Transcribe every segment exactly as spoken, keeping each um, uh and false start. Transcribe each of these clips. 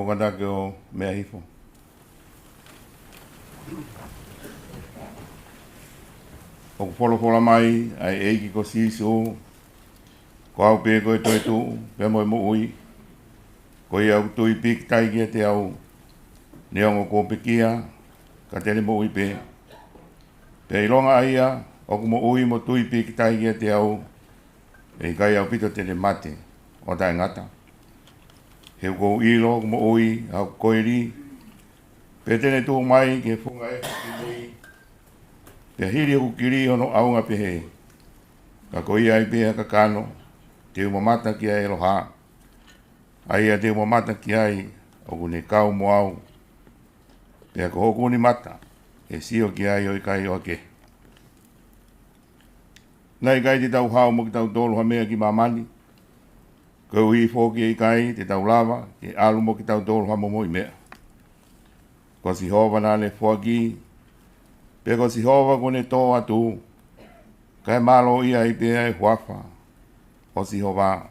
Kātaki ʻo meʻa hifo. ʻOku folofola mai ʻa e ʻEiki ko Sīsū, ko au pē ko e toetuʻu, pea mo e moʻui. Ko ia ʻoku tui pīkitai kiate au, neongo kuo pekia, ka te ne moʻui pē. Pea ʻilonga ʻa ia ʻoku moʻui mo tui pīkitai kiate au, ʻe ʻikai ʻaupito te ne mate ʻo taʻengata. He ʻoku ou ʻilo ʻoku moʻui ʻa hoku koeli, pea te ne tuʻu mai ki he funga efu kimui. Pea hili hoku kili hono ʻaonga pehē, ka ko ia ai pē ha kakano, te u mamata ki ai ʻeloha. ʻA ia te u mamata ki ai ʻoku ne kau mo au. Pea ko hoku nima mata ʻe sio ki ai ʻo ʻikai ʻohake. Naʻe ʻikai te tau haʻu mo kitautolu ha meʻa ki māmani, koeʻuhi foki ʻe ʻikai te tau lava ke ʻalu mo kitautolu ha momoʻi meʻa. Ko Sihova naʻa ne foaki, pea ko Sihova kuo ne tō atu, kae mālōʻia ai pē ʻa e huafa ʻo Sihova.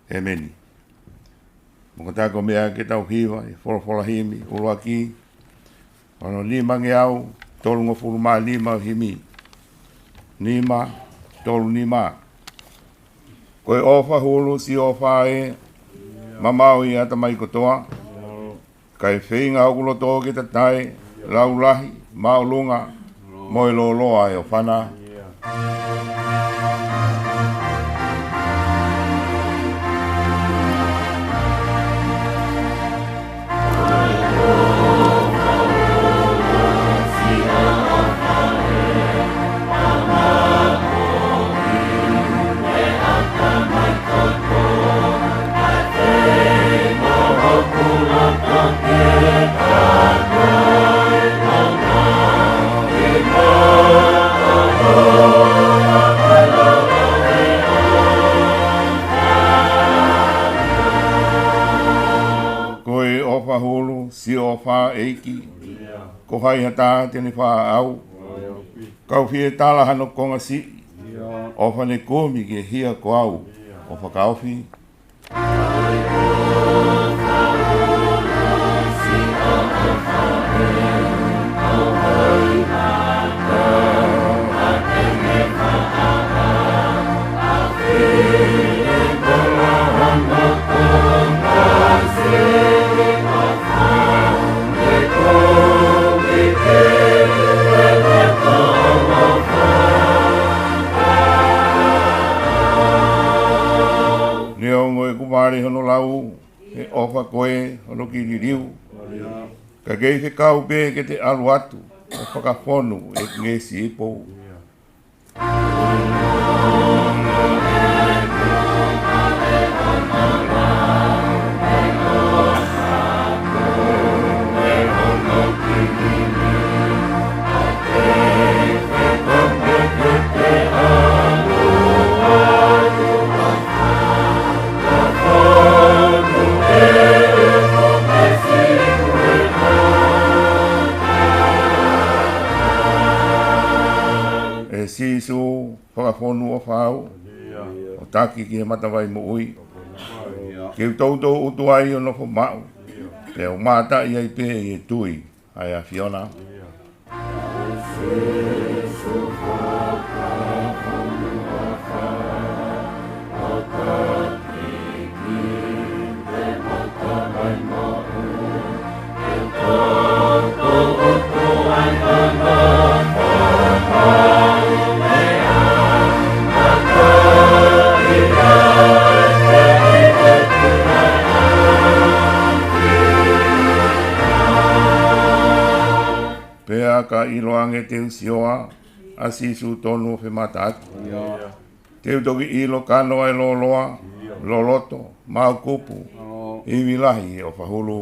ʻEmeni. Mou kātaki ʻo meʻa ke tau hiva ʻi he folofola himi ʻuluaki, hono nimangeau tolungofulu mā nima ʻo e himi. Nima, tolu nima. Ko e ʻofa hulu siʻi ʻofa ē, mamaʻo ʻi he ʻatamai kotoa. Kae feinga hoku loto ke tatae, laulahi, māʻolunga, mo e lōloa ʻo e ʻofa na. Ko e ʻofa hulu siʻi ʻofa ʻEiki, ko hai ha taha te ne fāʻau? Kau fie tala hano konga siʻi, ʻofa ne kumi ki he hia ko au ʻo fakaofi. Neongo ʻeku vale hono lau, he ʻofa koe hono kiʻi liliu. Ka kei fekau pē ke te ʻalu atu ʻo fakafonu ʻeku ngeʻesi ipu. ʻE Sīsū, fakafonu ʻofa au, ʻo taki ki he matavai moʻui. Ke u toutou ʻutu ai ʻo nofo maʻu, pea u mātaʻi ai pē ʻi he tui ʻa e ʻAfiona. Pea ka ʻiloange te u sio ʻa Sīsū tonu ʻo femataʻaki. Te u toki ʻilo kano ʻa e lōloa, loloto, māukupu, ivi lahi ʻo e ʻofa hulu.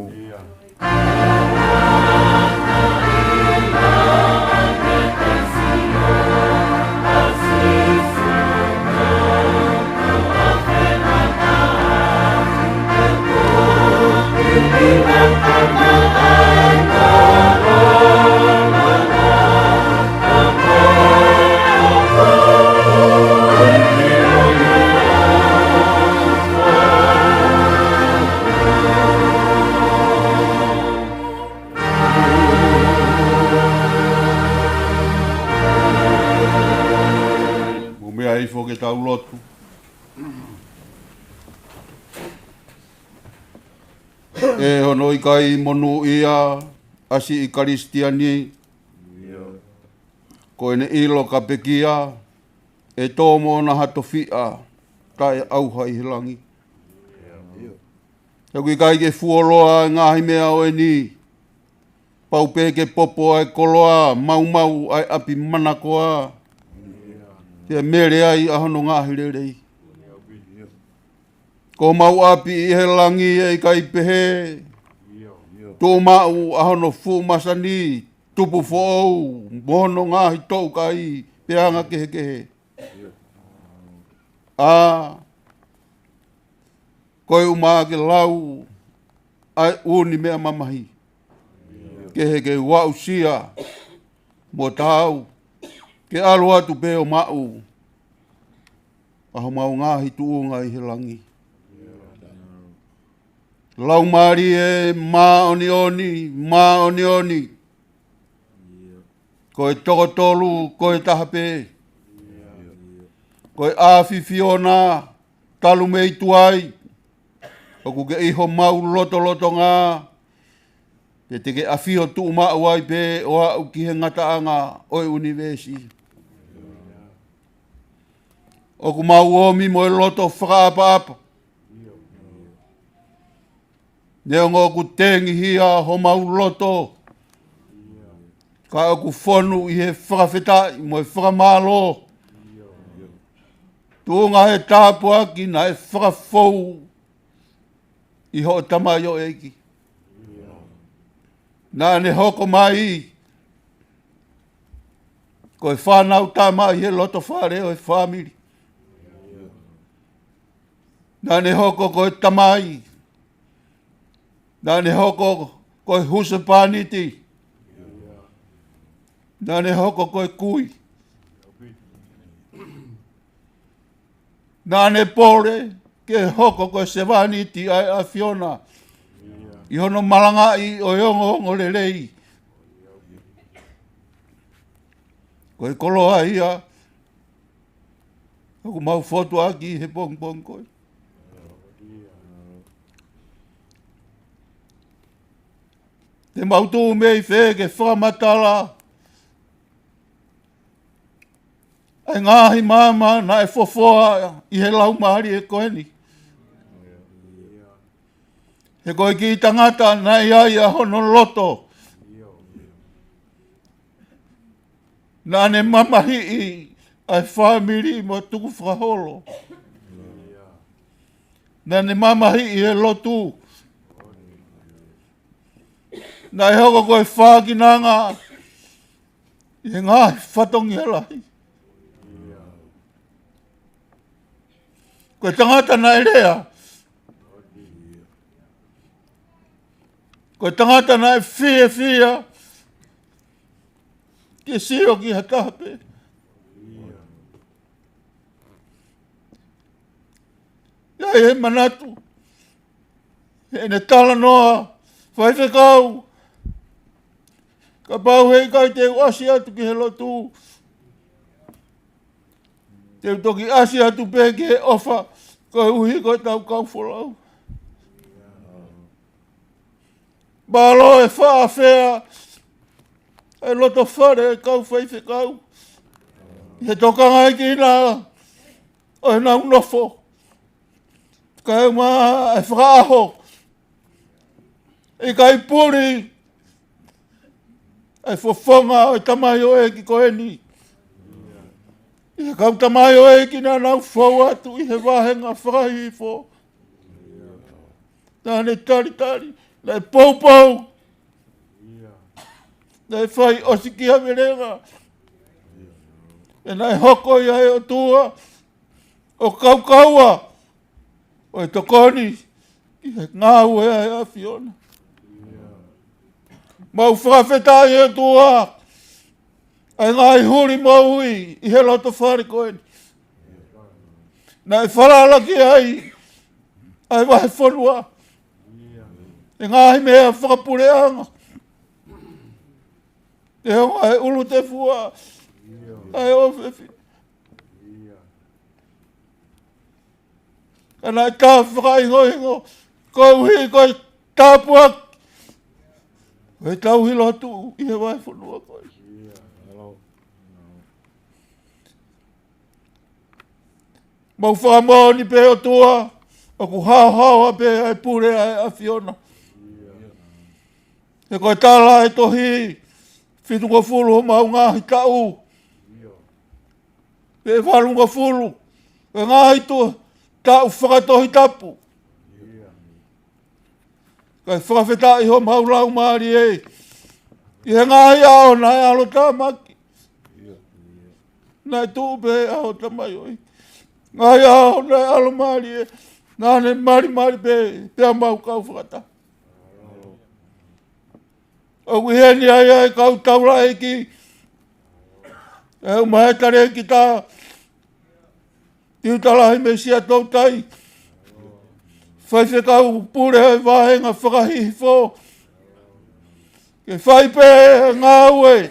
Tau lotu. ʻE hono ʻikai monūʻia ʻa siʻi Kalisitiane, ko ʻene ʻilo ka pekia, ʻe tō moʻona ha tofiʻa taʻeʻauha ʻi he langi. He ʻoku ʻikai ke fuoloa e ngaahi meʻa ʻo eni, pau pē ke popo ʻa e koloa, maumau ʻa e ʻapi manakoa, pea mele ai ʻa hono ngaahi lelei. Ko homau ʻapi ʻi he langi ʻe ʻikai pehē, tuʻu maʻu ʻa hono fuʻu masani, tupu foʻou, mo hono ngaahi toukai, pe anga kehekehe. ʻA, koeʻuhi ke lau ʻa e ʻū meʻa mamahi, kehe ke u aʻusia mo taau, ke ʻalu atu pē ʻo maʻu ʻa homau ngaahi tuʻunga ʻi he langi. Laumālie Māʻoniʻoni, māʻoniʻoni, ko e toko tolu, ko e taha pē. Ko e ʻAfiona, talu mei tuai, ʻoku ke ʻi homau lotolotonga, pea te ke ʻafio tuʻu maʻu ai pē ʻo aʻu ki he ngataʻanga ʻo e ʻunivēsi. ʻOku mau omi mo e loto fakaʻapaʻapa. Neongo ʻoku tengihia homau loto, ka ʻoku fonu ʻi he fakafetaʻi mo e fakamālō. Tuʻunga he tāpuaki naʻe fakafou ʻi hoʻo tamaioʻeiki. Naʻa ne hoko mai ko e fānau tama ʻi he lotofale ʻo e fāmili. Naʻa ne hoko ko e tamai. Naʻa ne hoko ko e husepāniti. Naʻa ne hoko ko e kui. Naʻa ne pole ke hoko ko e sevāniti ʻa e ʻAfiona ʻi hono malangaʻi ʻo e ongoongolelei. Ko e koloa ia ʻoku mau fotu ʻaki he pongipongi ko eni. Te mau tuʻu mei fē ke fakamatala ʻa e ngaahi maama naʻe fofoa ʻi he laumālie ko eni. He ko e kiʻi tangata naʻe ʻi ai ʻa hono loto. Naʻa ne mamahiʻi ʻa e fāmili mo e tukufakaholo. Naʻa ne mamahiʻi e lotu. Naʻe hoko ko e fākinanga ʻi he ngaahi fatongia lahi. Ko e tangata naʻe lea. Ko e tangata naʻe fiefia ke sio ki ha taha pē. ʻI ai e manatu heʻene talanoa, Faifekau, kapau he ʻikai te u ʻasi atu ki he lotu, te u toki ʻasi atu pē ki he ʻofa koeʻuhi ko ʻetau kau folau. Mālō e faʻa fea e lotofale e kau faifekau. He tokangaʻi kina ʻo ʻenau nofo. Kae ʻumaʻā e fakaʻaho. ʻIkai puli e fofonga ʻo e tamaioʻeiki ko eni. ʻI he kau tamaioʻeiki naʻa nau fou atu ʻi he vāhenga fakahihifo. Naʻa ne talitali, naʻe poupou. Naʻe fai ʻosikiavelenga. ʻE naʻe hoko ia ʻe he ʻOtua ʻo kaukaua ʻo e tokoni ki he ngāue ʻa e ʻAfiona. Mau fakafetaʻi ʻOtua ʻa e ngaahi huli moʻui ʻi he lotofale ko eni. Naʻe falala ki ai ʻa e vahefonua. ʻE ngaahi meʻa fakapuleʻanga. ʻE ongo ʻa e ʻulutefua ʻa e ʻofefi. Ka naʻe tā fakahingohingo, koeʻuhi ko e tāpuaki ʻo e tauhi lotu ʻi he vahefonua ko ē. Mau fakamoʻoni pē ʻOtua, ʻoku haohaoa pē ʻa e pule ʻa e ʻAfiona. He ko e tala ʻa e tohi, fitungofulu homau ngaahi taʻu, pe valungofulu ʻa e ngaahi tu-, taʻu fakatohitapu. Kae fakafetaʻi homau laumālie ʻi he ngaahi ʻaho naʻe ʻalotāmaki. Naʻe tuʻu pē ʻa hoʻo tamaioʻeiki. Ngaahi ʻaho naʻe ʻalomālie, naʻa ne malimali pē, pea mau kau fakataha. ʻOku ʻi heni ai ʻa e kau taulaʻeiki, ʻa e ʻUmaʻā Talēkita, Tiuta Lahi mei Siaʻatoutai, faifekau pule ʻo e vāhenga fakahihifo, ke fai pē ngāue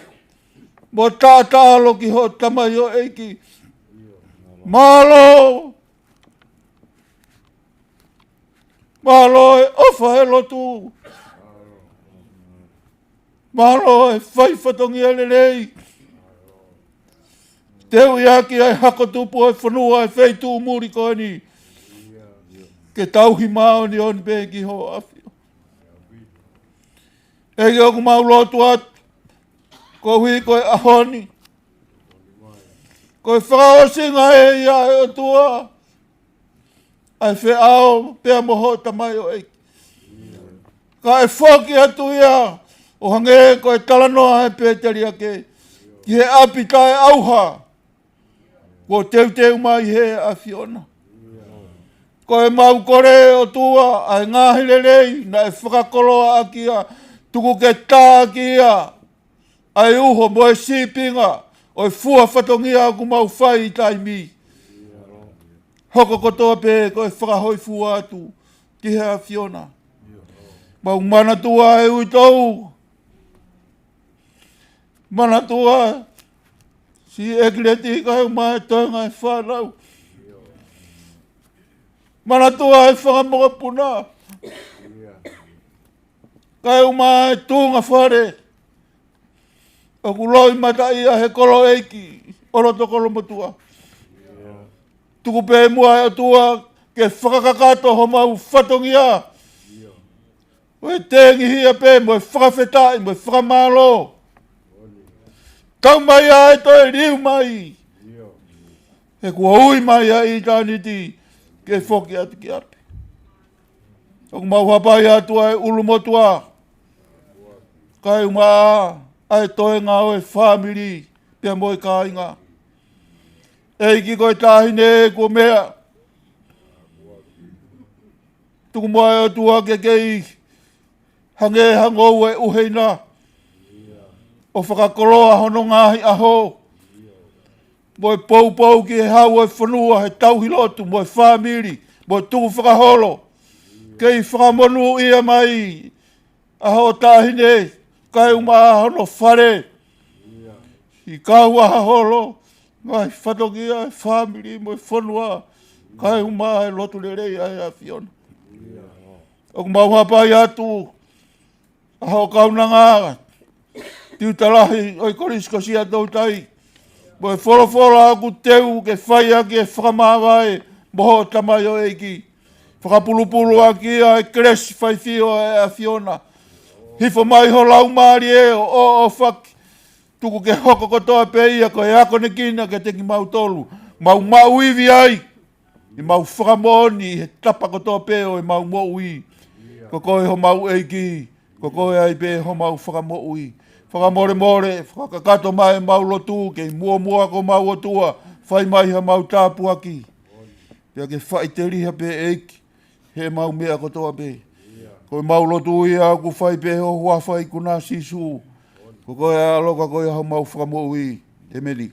mo taʻataʻalo ki hoʻo tamaioʻeiki. Mālō. Mālō e ʻofa he lotu. Mālō e fai fatongia lelei. Teuʻi ʻaki ʻa e hako tupu ʻo e fonua ʻa e feituʻu muli ko eni, ke tauhi māʻoniʻoni pē ki hoʻo ʻAfio. ʻEiki, ʻoku mau lotu atu koeʻuhi ko e ʻaho ni, ko e fakaʻosinga ʻe ia ʻe ʻOtua ʻa e feʻao pea mo hoʻo tamaioʻeiki. Kae foki atu ia ʻo hangē ko e talanoa ʻa e pēteliake ki he ʻapi taʻeʻauha kuo teuteu mai ʻe he ʻAfiona. Ko e mau kole ʻOtua ʻa e ngaahi lelei naʻe fakakoloa ʻaki ia, tuku ke tā ʻaki ia ʻa e uho mo e sīpinga ʻo e fua fatongia ʻoku mau fai ʻi taimi. Hoko kotoa pē ko e fakahōifua atu ki he ʻAfiona. Mau manatua e uitou. Manatua siʻi ʻEkileti kae ʻumaʻā e toenga e fānau. Manatua e fanga mokopuna kae ʻumaʻā e tuʻunga fale ʻoku loʻimataʻia he koloʻeiki ʻo loto Kolomotuʻa. Tuku pē muʻa ʻe ʻOtua ke fakakakato homau fatongia ʻo e tengihia pē mo e fakafetaʻi mo e fakamālō. Tau mai ʻa e toe liu mai, he kuo ui mai ʻa ʻitāniti ke foki atu ki ʻapi. ʻOku mau hapai atu ʻa e ʻulumotuʻa kae ʻumaʻā ʻa e toenga ʻo e fāmili pea mo e kāinga. ʻEiki, ko e taʻahine kuo meʻa, tuku muʻa ʻe ʻOtua ke kei hangē ha ngoue ʻuheina ʻo fakakoloa hono ngaahi ʻaho mo e poupou ki he hau ʻo e fonua he tauhi lotu mo e fāmili mo e tukufakaholo. Kei fakamonūʻia mai ʻa hoʻo taʻahine kae ʻumaʻā hono fale, ʻi he kau ʻaho holo, ngaahi fatongia e fāmili mo e fonua kae ʻumaʻā e lotu lelei ʻa e ʻAfiona. ʻOku mau hapai atu ʻa hoʻo kaunanga, Tiuta Lahi ʻo e Kolisi ko Siaʻatoutai, mo e folofola ʻoku teu ke fai ʻaki e fakamāvae mo hoʻo tamaioʻeiki. Fakapulupulu ʻaki ʻa e kelesi faifio ʻa e ʻAfiona. Hifo mai ho Laumālie ʻo ʻoʻofaki. Tuku ke hoko kotoa pē ia ko e akonekina kiate kimautolu. Mau maʻu ivi ai ʻi heʻemau fakamoʻoni he tapa kotoa pē ʻo ʻemau moʻui. Ko koe homau ʻEiki, ko koe ai pē homau fakamoʻui. Fakamolemole, fakakakato mai ʻemau lotu, kei muʻomuʻa ko homau ʻOtua, fai mai haʻamau tāpuaki. Pea ke faʻiteliha pē ʻEiki heʻemau meʻa kotoa pē. Ko ʻemau lotu ia ʻoku fai pē ʻi ho huafa ʻi he huafa ʻo Sīsū. Ko koe ʻa e ʻAlo, ko koe ʻa homau fakamoʻui. ʻEmeni.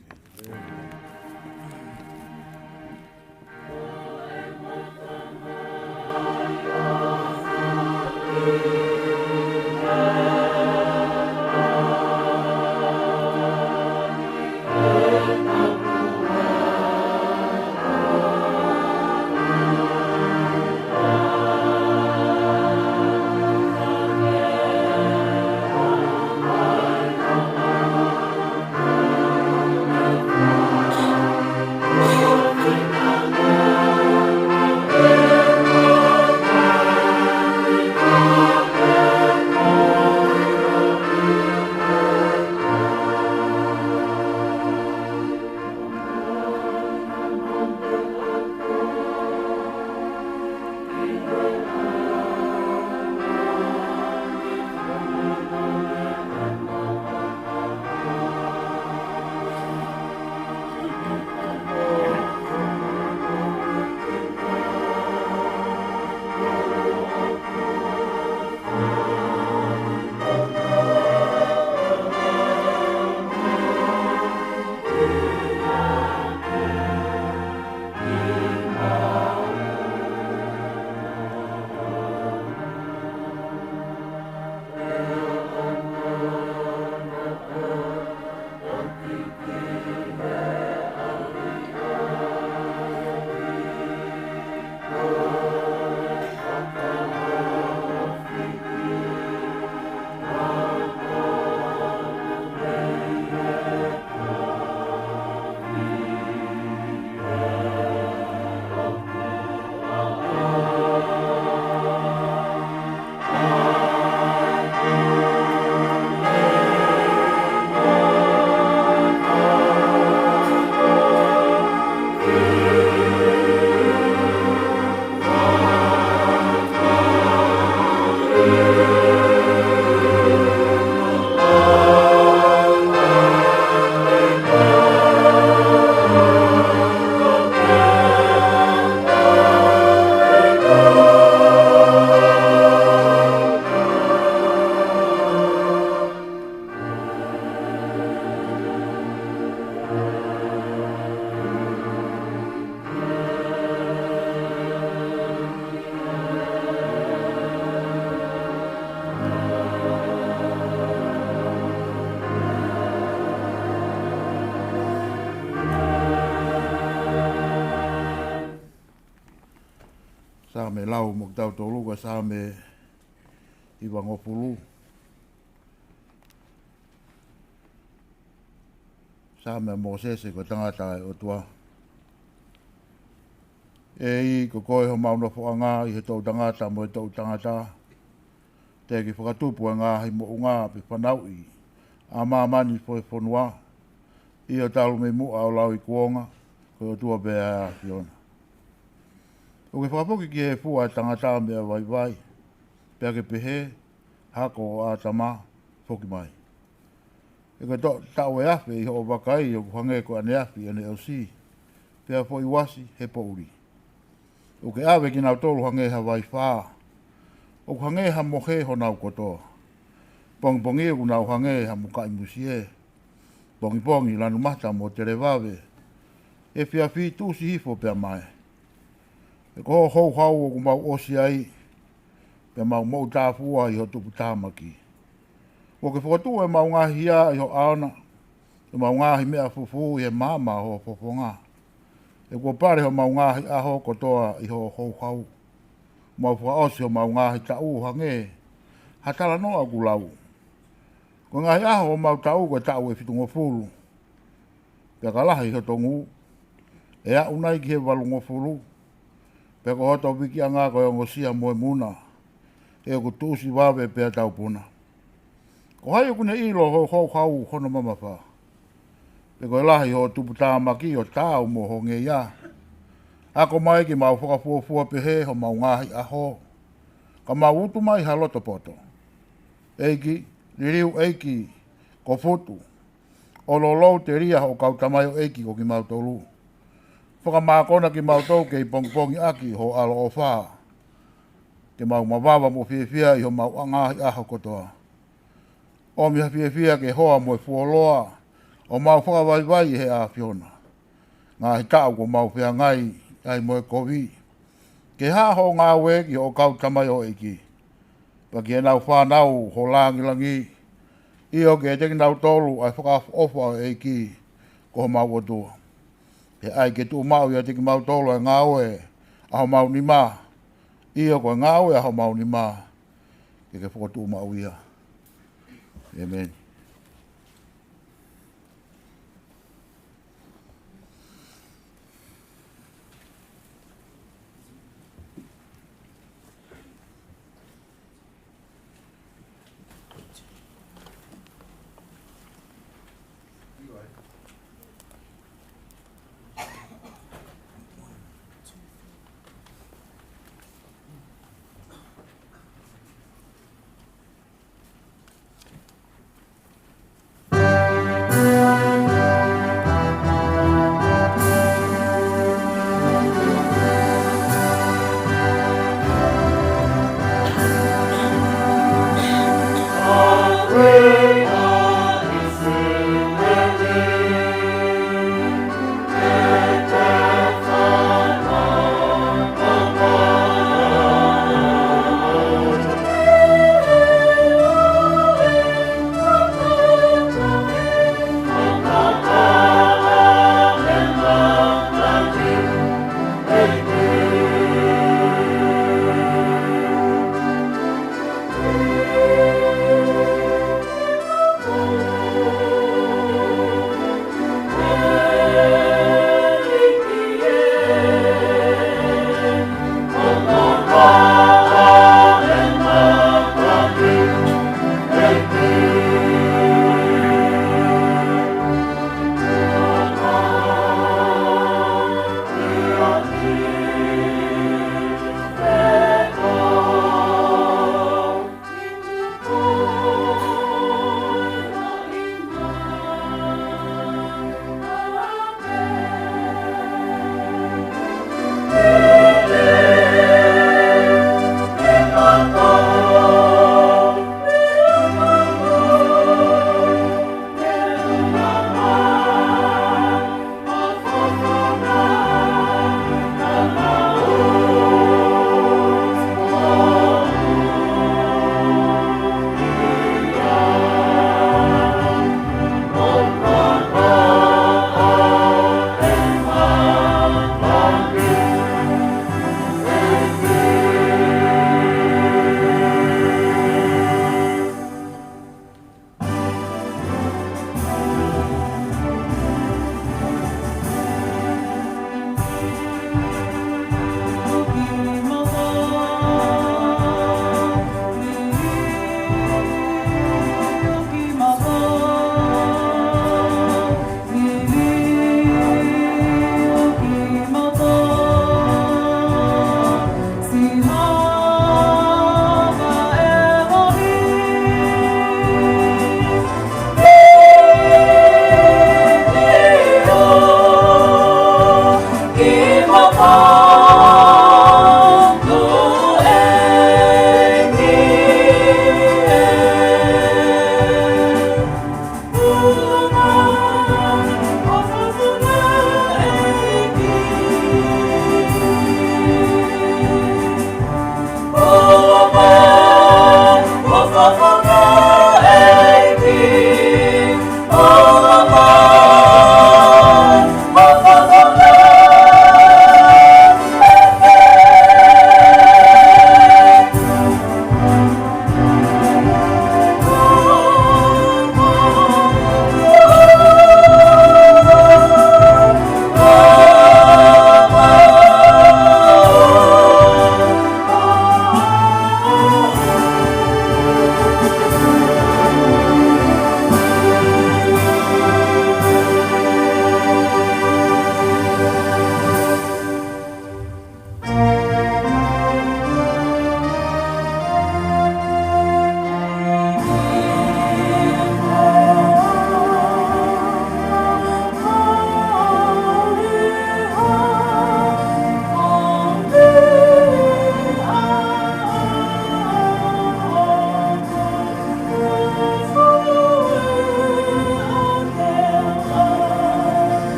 Lau mo kitautolu ko e Saame hivangofulu. Saame ʻa Mōsese ko e tangata ʻa e ʻOtua. ʻEiki, ko koe homau nofoʻanga ʻi he toʻutangata mo e toʻutangata. Teʻeki fakatupu ʻa e ngaahi moʻunga pe fanauʻi ʻa māmani foʻi fonua. ʻIo, talu mei muʻa ʻo lauikuonga, ko e ʻOtua pē ʻa e ʻAfiona. ʻOku ke fakafoki ki he fua ʻa e tangata meʻa vaivai, pea ke pehē, Hako ʻo ʻĀtama, foki mai. He ko e to-, taʻu ʻe afe ʻi hoʻo vakai ʻoku hangē ko ʻaneafi ʻaneʻosi, pea foʻi uasi he poʻuli. ʻOku ke ʻave kinautolu hangē ha vaifā, ʻoku hangē ha mohe honau kotoa. Pongipongi ʻoku nau hangē ha mukaʻi musie. Pongipongi lanu mata mo televave. Efiafi tuʻusi hifo pea mae. He ko hoʻo houhau ʻoku mau ʻosi ai, pea mau moʻutāfua ʻi hoʻo tuputāmaki. Kuo ke fokotuʻu ʻemau ngaahi hia ʻi ho ʻaona, ʻemau ngaahi meʻa fufū ʻi he maama ʻo ho fofonga. He kuo pale homau ngaahi ʻaho kotoa ʻi hoʻo houhau. Mau fakaʻosi homau ngaahi taʻu ʻo hangē ha talanoa ʻoku lau. Ko e ngaahi ʻaho ʻo homau taʻu ko e taʻu ʻe fitungofulu. Pea ka lahi hoto ngū, ʻe aʻu nai ki he valungofulu? Pea ko hoto vikiʻanga ko e ongosia mo e muna, he ʻoku tuʻusi vave pea taupuna. Ko hai ʻoku ne ʻilo ho houhau hono mamafa? Pe ko e lahi hoʻo tuputāmaki ʻo taau mo ho ngeia? Ako mai ke mau fakafuofua pehē homau ngaahi ʻaho, ka mau utu mai ha loto poto. ʻEiki, liliu ʻEiki, ko futu, ʻo lolou telia hoʻo kau tamaioʻeiki ko kimautolu. Fakamākona kimautolu kei pongipongi ʻaki ho ʻaloʻofa, ke mau mavava mo fiefia ʻi homau ngaahi ʻaho kotoa. ʻOmi ha fiefia ke hoa mo e fuoloa, ʻo mau fakavaivai ʻi he ʻAfiona. Ngaahi taʻu kuo mau feangai ai mo e kovi. Ke hā hoʻo ngāue ki hoʻo kau tamaioʻeiki, pea ki heʻenau fānau ho langilangi. ʻIo, ke ʻiate kinautolu ʻa e fakaʻofoʻofa ʻo e ʻEiki ko homau ʻOtua. He ʻai ke tuʻumaʻu ʻiate kimautolu ʻa e ngāue ʻa homau nima. ʻIo, ko e ngāue ʻa homau nima ke ke fokotuʻu maʻu ia. ʻĒmeni.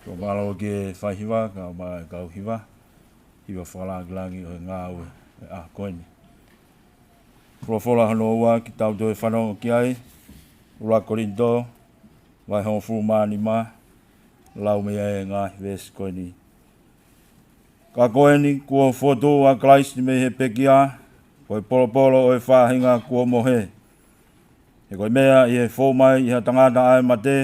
Ko mālō ki he faihiva, kae ʻumaʻā e kau hiva, hiva fakalāngilangi ʻo e ngāue ʻo e ʻaho ko eni. Folofola hono ua ke tau toe fanongo ki ai, ʻuluaki Kolinitō, vahe hongofulu mā nima, lau mei ai e ngaahi veesi ko eni. Ka ko eni kuo fokotuʻu ʻa Kalaisi mei he pekia, ko e polopolo ʻo e faʻahinga kuo mohe. He ko e meʻa ʻi he fou mai ʻi ha tangata ʻa e mate,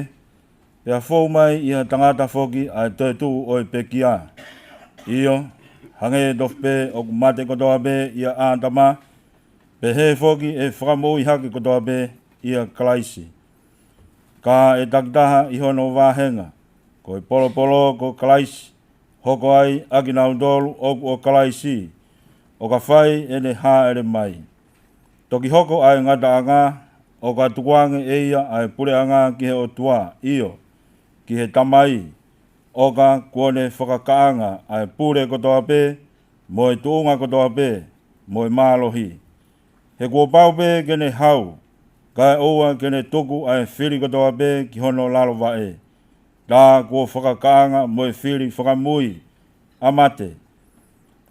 pea fou mai ʻi ha tangata foki ʻa e toetuʻu ʻo e pekia. ʻIo, hangē tofu pē ʻoku mate kotoa pē ʻia ʻĀtama, pehē foki ʻe fakamoʻui hake kotoa pē ʻia Kalaisi. Ka ʻe takitaha ʻi hono vāhenga, ko e polopolo ko Kalaisi, hoko ai ʻa kinautolu ʻoku ʻo Kalaisi, ʻo ka fai ʻene hāʻele mai. Toki hoko ʻa e ngataʻanga, ʻo ka tukuange ʻe ia ʻa e puleʻanga ki he ʻOtua, ʻio, ki he Tamai, ʻo ka kuo ne fakakaʻanga ʻa e pule kotoa pē, mo e tuʻunga kotoa pē, mo e mālohi. He kuo pau pē ke ne hau, kae ʻoua ke ne tuku ʻa e fili kotoa pē ki hono lalo vaʻe. Tā kuo fakakaʻanga mo e fili fakamui ʻa mate.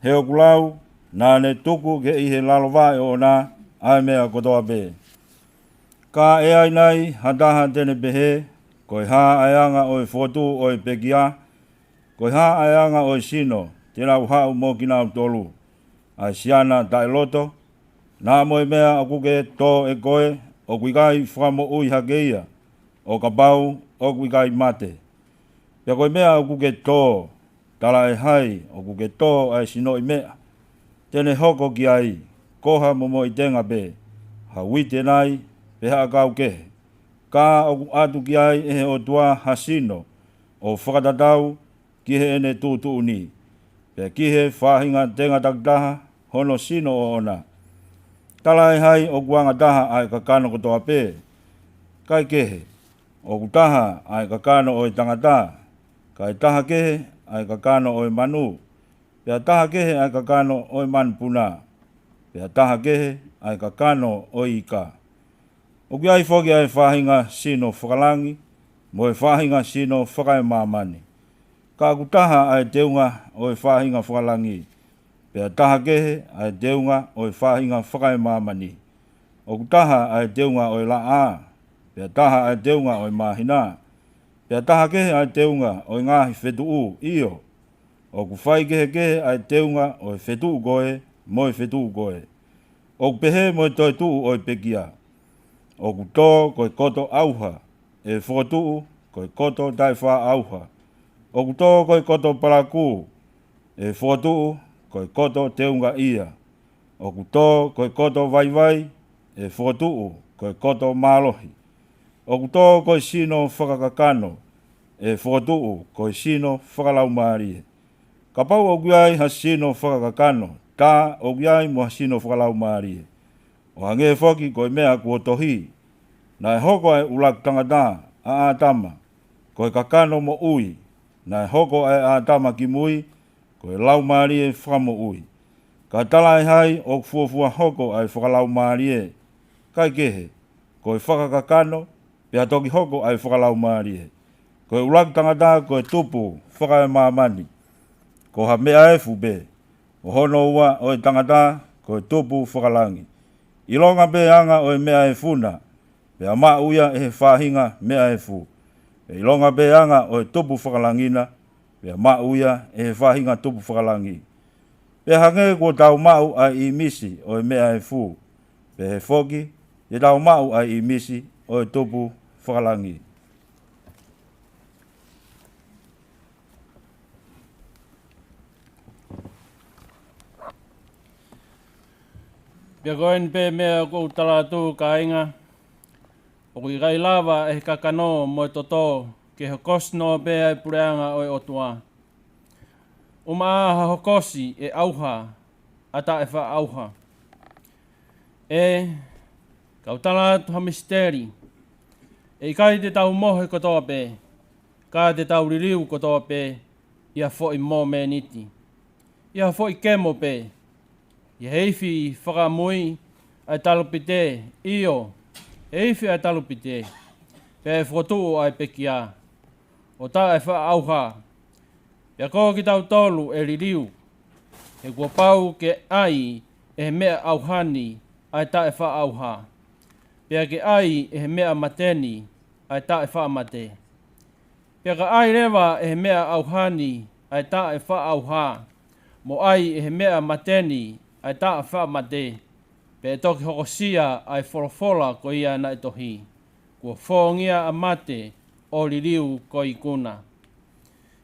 He ʻoku lau, naʻa ne tuku ke ʻi he lalo vaʻe ʻoʻona ʻa e meʻa kotoa pē. Ka ʻe ai nai ha taha te ne pehē, ko e hā ʻa e anga ʻo e fokotuʻu ʻo e pekia, ko e hā ʻa e anga ʻo e sino te nau haʻu mo kinautolu, ʻa e siana taʻeloto? Naʻa mo e meʻa ʻoku ke tō ʻe koe, ʻoku ʻikai fakamoʻui hake ia, ʻo kapau ʻoku ʻikai mate. Pea ko e meʻa ʻoku ke tō, talaʻehai ʻoku ke tō ʻa e sinoʻi meʻa, te ne hoko ki ai, ko ha momoʻi tenga pē, ha uite nai, pe ha ʻakau kehe. Ka ʻoku ʻatu ki ai ʻe he ʻOtua ha sino, ʻo fakatatau ki heʻene tuʻutuʻuni, pea ki he faʻahinga tenga takitaha hono sino ʻoʻona. Talaʻehai ʻoku angataha ʻa e kakano kotoa pē, kae kehe, ʻoku taha ʻa e kakano ʻo e tangata, kae taha kehe ʻa e kakano ʻo e manu, pea taha kehe ʻa e kakano ʻo e manupuna, pea taha kehe ʻa e kakano ʻo e ika. ʻOku ʻi ai foki ʻa e faʻahinga sino fakalangi, mo e faʻahinga sino fakaemāmani. Ka ʻoku taha ʻa e teunga ʻo e faʻahinga fakalangi, pea taha kehe ʻa e teunga ʻo e faʻahinga fakaemāmani. ʻOku taha ʻa e teunga ʻo e laʻā, pea taha ʻa e teunga ʻo e māhina, pea taha kehe ʻa e teunga ʻo e ngaahi fetuʻu, ʻio, ʻoku faikehekehe ʻa e teunga ʻo e fetuʻu ko ē mo e fetuʻu ko ē. ʻOku pehē mo e toetuʻu ʻo e pekia. ʻOku tō ko e koto ʻauha, ʻe fokotuʻu ko e koto taʻefaʻaʻauha. ʻOku tō ko e koto palakū, ʻe fokotuʻu ko e koto teungaʻia. ʻOku tō ko e koto vaivai, ʻe fokotuʻu ko e koto mālohi. ʻOku tō ko e sino fakakakano, ʻe fokotuʻu ko e sino fakalaumālie. Kapau ʻoku ʻi ai ha sino fakakakano, tā ʻoku ʻi ai mo ha sino fakalaumālie. ʻO hangē foki ko e meʻa kuo tohi, naʻe hoko ʻa e ʻuluaki tangata, ʻa ʻĀtama, ko e kakano moʻui, naʻe hoko ʻa e ʻĀtama kimui, ko e laumālie fakamoʻui. Ka talaʻehai ʻoku fuofua hoko ʻa e fakalaumālie, Kae kehe, ko e fakakakano, pea toki hoko ʻa e fakalaumālie. Ko e ʻuluaki tangata ko e tupu fakaemāmani, ko ha meʻa efu pē. Ko hono ua ʻo e tangata ko e tupu fakalangi. ʻIlonga pē anga ʻo e meʻa efu na, pea maʻu ia ʻe he faʻahinga meʻa efu. Pea ʻilonga pē anga ʻo e tupu fakalangi na, pea maʻu ia ʻe he faʻahinga tupu fakalangi. Pea hangē kuo tau maʻu ʻa e ʻīmisi ʻo e meʻa efu, pehē foki te tau maʻu ʻa e ʻīmisi ʻo e tupu fakalangi. Pea ko eni pē meʻa ʻoku ou tala atu, kāinga, ʻoku ʻikai lava ʻe he kakano mo e toto ke hokosi noa pē ʻa e puleʻanga ʻo e ʻOtua. ʻUmaʻā ha hokosi ʻe ʻauha ʻa taʻefaʻaʻauha. ʻE, kau tala atu ha misiteli. ʻE ʻikai te tau mohe kotoa pē, ka te tau liliu kotoa pē ʻi ha foʻi mōmeniti, ʻi ha foʻi kemo pē, ʻi he ifi fakamui ʻa e talupite, ʻio, he ifi ʻa e talupite, pea ʻe fokotuʻu ʻa e pekia ʻo taʻefaʻaʻauha. Pea ko kitautolu ʻe liliu, he kuo pau ke ʻai ʻe he meʻa ʻauha ni ʻa e taʻefaʻaʻauha, pea ke ʻai ʻe he meʻa mate ni ʻa e taʻefaʻamate. Pea ka ʻai leva ʻe he meʻa ʻauha ni ʻa e taʻefaʻaʻauha, mo ʻai ʻe he meʻa mate ni ʻa e taʻefaʻamate, pea ʻe toki hokosia ʻa e folofola ko ia naʻe tohi: Kuo fōngia ʻa mate ʻo liliu ko e ikuna.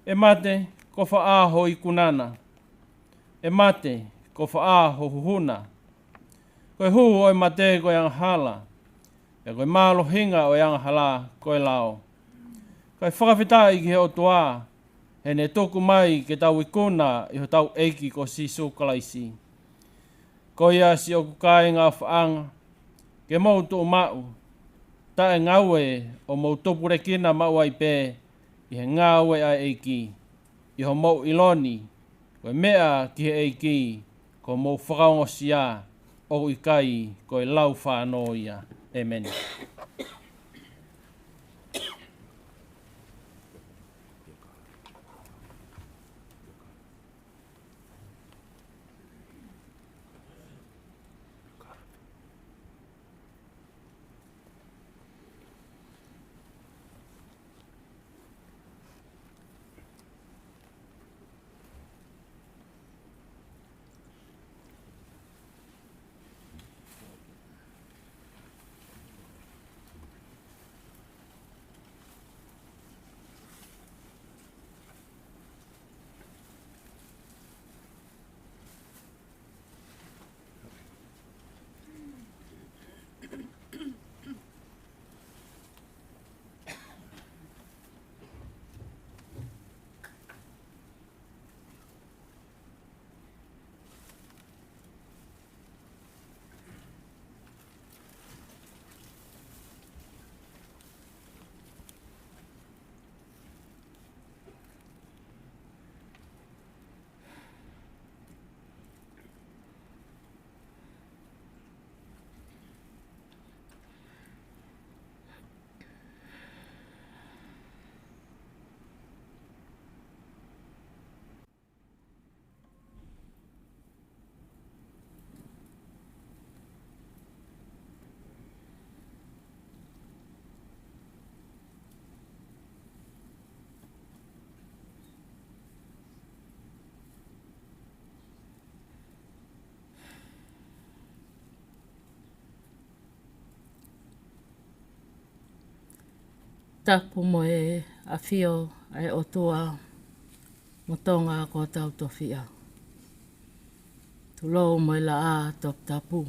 ʻE mate, ko fē ʻa ho ikuna na? ʻE mate, ko fē ʻa ho huhu na? Ko e huhu ʻo e mate ko e angahala, pea ko e mālohinga ʻo e angahala ko e lao. Kae fakafetaʻi ki he ʻOtua, he ne tuku mai ke tau ikuna ʻi hotau ʻEiki ko Sīsū Kalaisi. Ko ia, siʻoku kāinga ʻofaʻanga, ke mou tuʻumaʻu, taʻengaue, ʻo mou tupulekina maʻu ai pē ʻi he ngāue ʻa e ʻEiki, ʻi hoʻomou ʻilo ni ko e meʻa ki he ʻEiki ko hoʻomou fakaongosia, ʻoku ʻikai ko e lau fānō ia. ʻEmeni. Tapu mo e ʻafio ʻa e ʻOtua mo Tonga ko hotau tofiʻa. Tulou mo e laʻā toputapu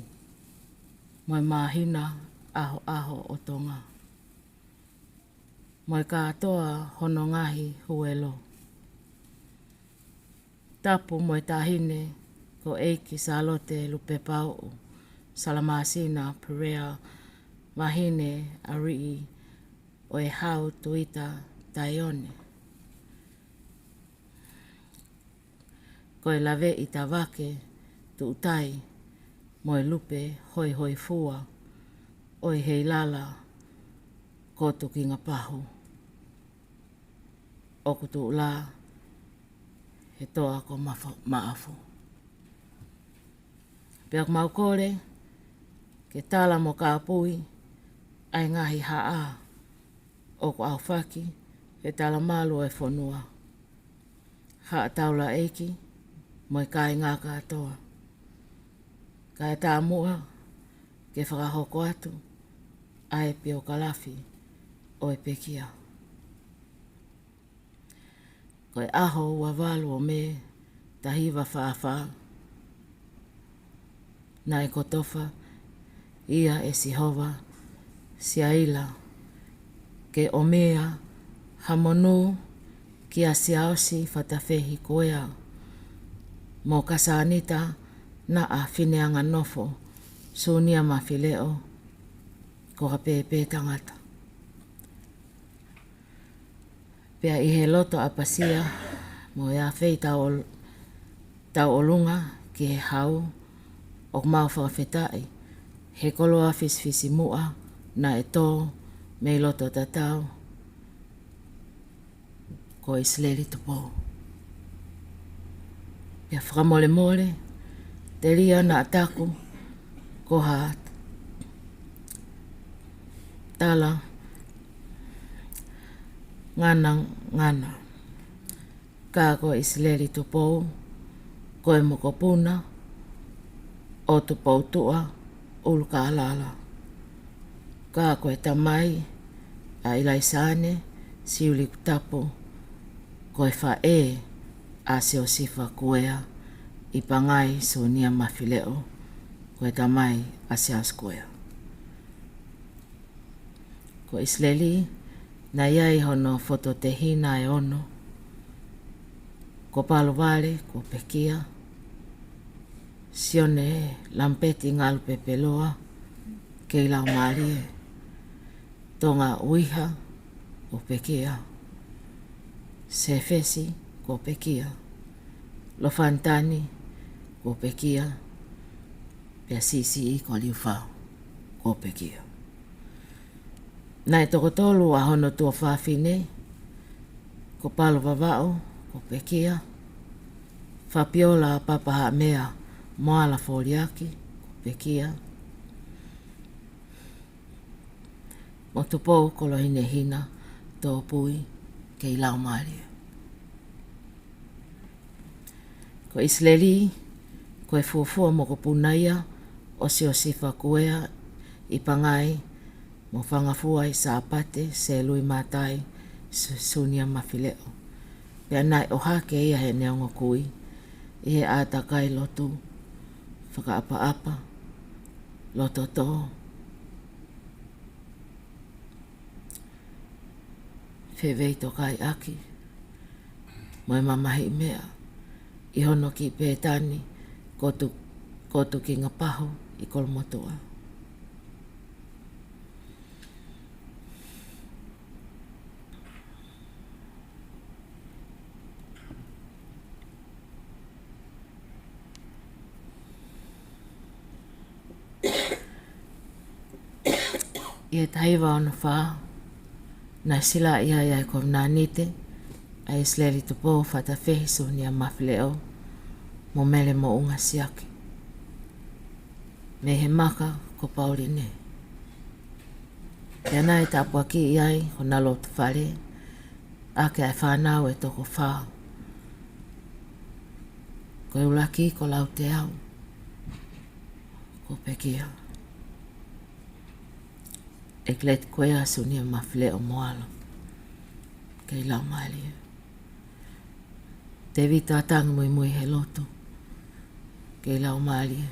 mo e māhina ʻahoʻaho ʻo Tonga, mo e kātoa hono ngaahi huelo. Tapu mo e taʻahine ko ʻEiki Sālote Lupepauʻu Salamasina Perea, vahine Ariʻi ʻo e Hau Tuita Taione. Ko e Laveʻi Tavake Tuʻutai mo e Lupe Hoihoifua, ʻo e Heilala ko Tukingapahu, ʻoku tuʻu lā he toa ko Mafa-, Maʻafu. Pea ʻoku mau kole ke tala mo kāpui ʻa e ngaahi haʻa ʻoku ʻaofaki he talamalu ʻo e fonua, haʻa taulaʻeiki mo e kāinga kātoa. Kae tāmuʻa ke fakahoko atu ʻa e piokalafi ʻo e pekia. Ko e ʻaho ua valu ʻo Mē, taha hiva fā fā, naʻe kotofa ia ʻe Sihova Siaila ke ʻomai ha monū kia Siaosi Fatafehi Kuea mo Kasānita Naʻa Fineanganofo Sunia Mafileʻo, ko ha pēpē tangata. Pea ʻi he loto ʻapasia mo e afei tau ol-, tauʻolunga ki he hau, ʻoku mau fakafetaʻi he koloa fisifisimuʻa naʻe tō mei loto tatau, ko ʻIsileli Tupou. Pea fakamolemole telia naʻa taku ko ha tala nganangana. Ka ko ʻIsileli Tupou, ko e mokopuna ʻo Tupoutuʻa ʻUlukālala. Ka ko e tamai ʻa ʻIlaisaane Siulikutapu, ko e faʻē ʻa Siosifa Kuea ʻi Pangai Sunia Mafileʻo, ko e tamai ʻa Siaosi Kuea. Ko ʻIsileli, naʻe ʻi ai hono fototehina ʻe ono, ko Palovale, ko Pekia, Sione Lamipeti Ngalupepeloa, kei laumālie, Tonga Uiha, ko Pekia, Sefesi, ko Pekia, Lofanitani, ko Pekia, pea Sisiʻi ko Liufau, ko Pekia. Naʻe toko tolu ʻa hono tuofāfine, ko Palovavaʻu, ko Pekia, Fapiola Papahaʻamea Moala Foliaki, ko Pekia, mo Tupou Kolohine Hina Tōpui, kei laumālie. Ko ʻIsileli, ko e fuofua mokopuna ia ʻo Siosifa Kuea ʻi Pangai mo Fangafua ʻi Sāpate Selui Mātai Su-, Sunia Mafileʻo. Pea naʻe ʻohake ia heʻene ongo kui ʻi he ʻātakai lotu, fakaʻapaʻapa, loto tō, feveitokaiʻaki mo e mamahiʻi meʻa ʻi hono kiʻi pētani ko Tu-, ko Tukingapahu ʻi Kolomotuʻa. ʻI he taha hiva ono fā, naʻe silaʻi ai ʻa e kovinānite ʻa ʻIsileli Tupou Fatafehi Sunia Mafileʻo mo Mele Moʻunga Siaki mei he maka ko Pauline. Pea naʻe tāpuakiʻi ai hona loto fale ʻaki ʻa e fānau ʻe toko fā. Ko e ʻuluaki ko Lauteau, ko Pekia. ʻEkileti Kuea Sunia Mafileʻo Moala, kei laumālie. Tēvita Tangi Muimui he lotu, kei laumālie.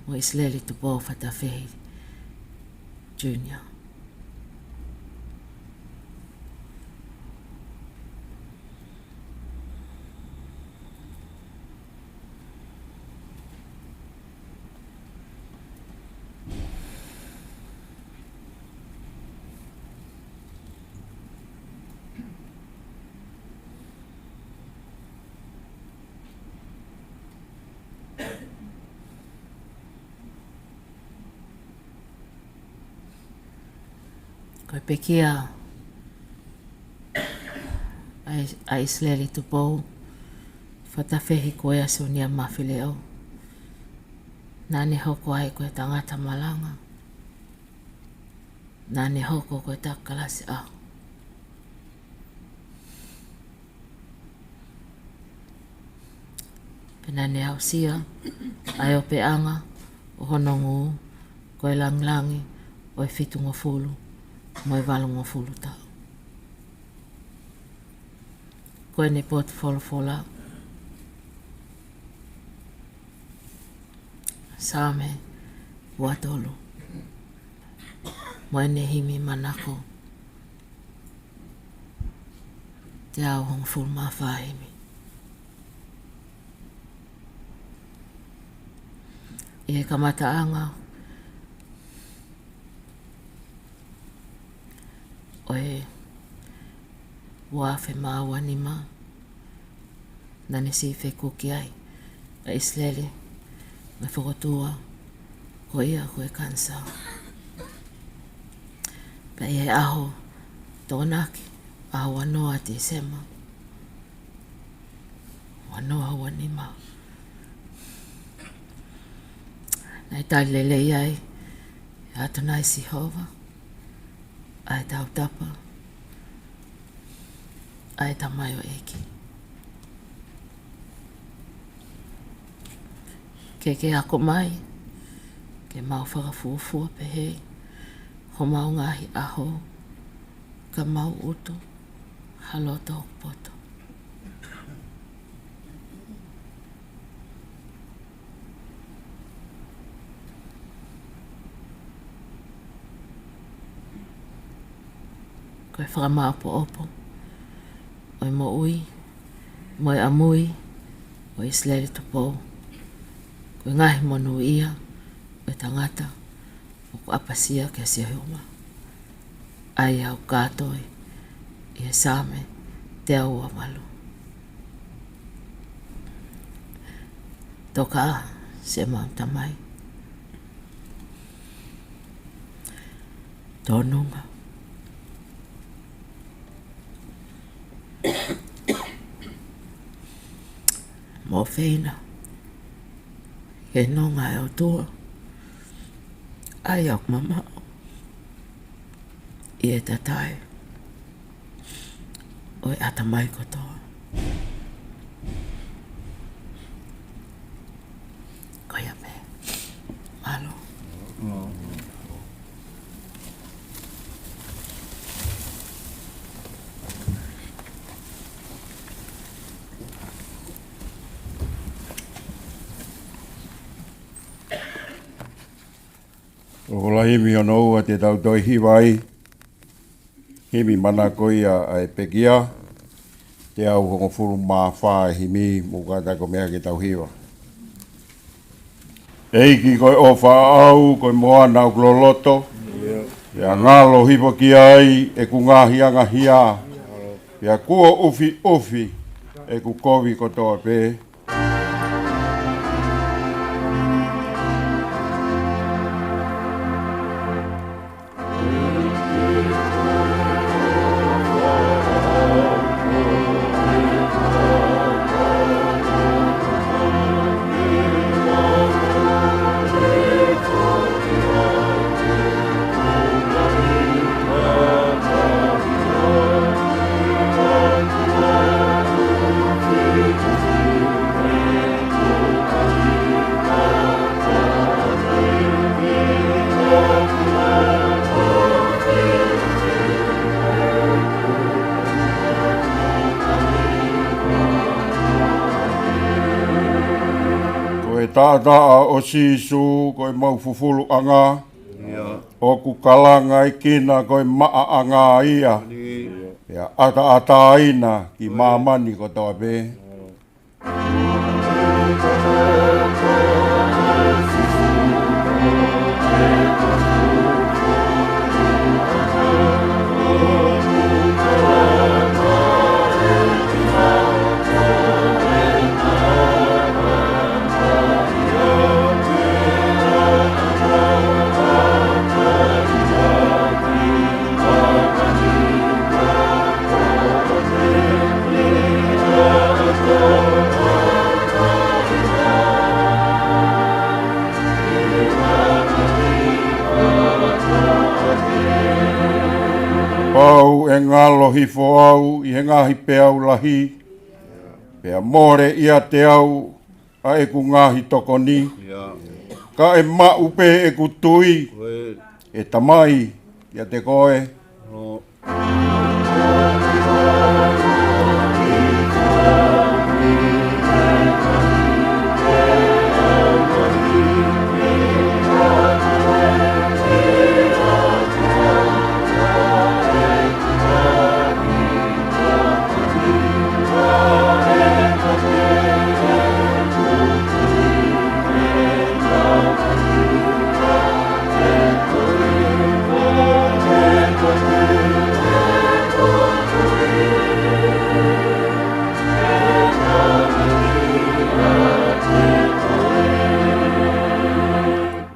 Mo ʻIsileli Tupou Fatafehi Junior. Ko e pekia ʻa ʻIsileli Tupou, fakatefito ko ia ʻa Siunia Mafileʻo. Naʻa ne hoko ai ko e tangata malanga. Naʻa ne hoko ko e taki kalasi ʻaho. Pea naʻa ne aʻusia ʻa e ʻopeʻanga ʻo hono ngū ko e langilangi ʻo e fitungofulu mo e valungofulu taʻu. Ko ʻene potu folofola, Saame ua tolu, mo ʻene himi manako, teau hongofulu mā fā himi. ʻI he kamataʻanga ʻo e ua afe mā ua nima, naʻa ne siʻi fekuki ai ʻa ʻIsileli mei he fokotuʻu ko ia ko e kanisā. Pea ʻi he ʻaho Tokonaki, ʻaho ua noa Tīsema, ua noa ua nima, naʻe tali lelei ai ʻe ʻAtonai Sihova ʻa e tautapa ʻa e tamaioʻeiki. Ke ke ako mai, ke mau fakafuofua pehē, homau ngaahi ʻaho, ka mau utu ha loto poto. Ko e fakamāʻopoʻopo ʻo e moʻui mo e ʻamui ʻo ʻIsileli Tupou, ko e ngaahi monūʻia ʻo e tangata ʻoku ʻapasia kia Sihova, ʻa ia ʻoku kātoi ʻi he Saame teau ua valu. Toka ā, siʻemau Tamai, tōnunga mo ʻofeina ke nonga ʻa e ʻOtua, ʻa ia ʻoku mamaʻo ʻi he tatae ʻo e ʻatamai kotoa. Ko ia pē. Mālō. ʻOku ʻi ai ha himi ʻo e ʻaho ni te tau toe hiva ai. Himi manako ia ʻa e pekia, teau hongofulu mā fā e himi, mou kātaki ʻo meʻa ke tau hiva. ʻEiki ko e ʻofa ʻaʻau, ko e moana ʻoku loloto, pea ngalo hifo ki ai ʻeku ngaahi angahia, pea kuo ʻufiʻufi ʻeku kovi kotoa pē. Ko e taʻataʻa ʻo Sīsū, ko ʻemau fufuluʻanga, ʻoku kalangaʻi kina ko e maʻaʻanga ia, pea ʻataʻatā ʻi māmani kotoa pē. Pau ʻe ngalo hifo au ʻi he ngaahi peau lahi, pea mole ʻiate au ʻa ʻeku ngaahi tokoni. Ka ʻe maʻu pē ʻeku tui, ʻe Tamai, ʻiate koe.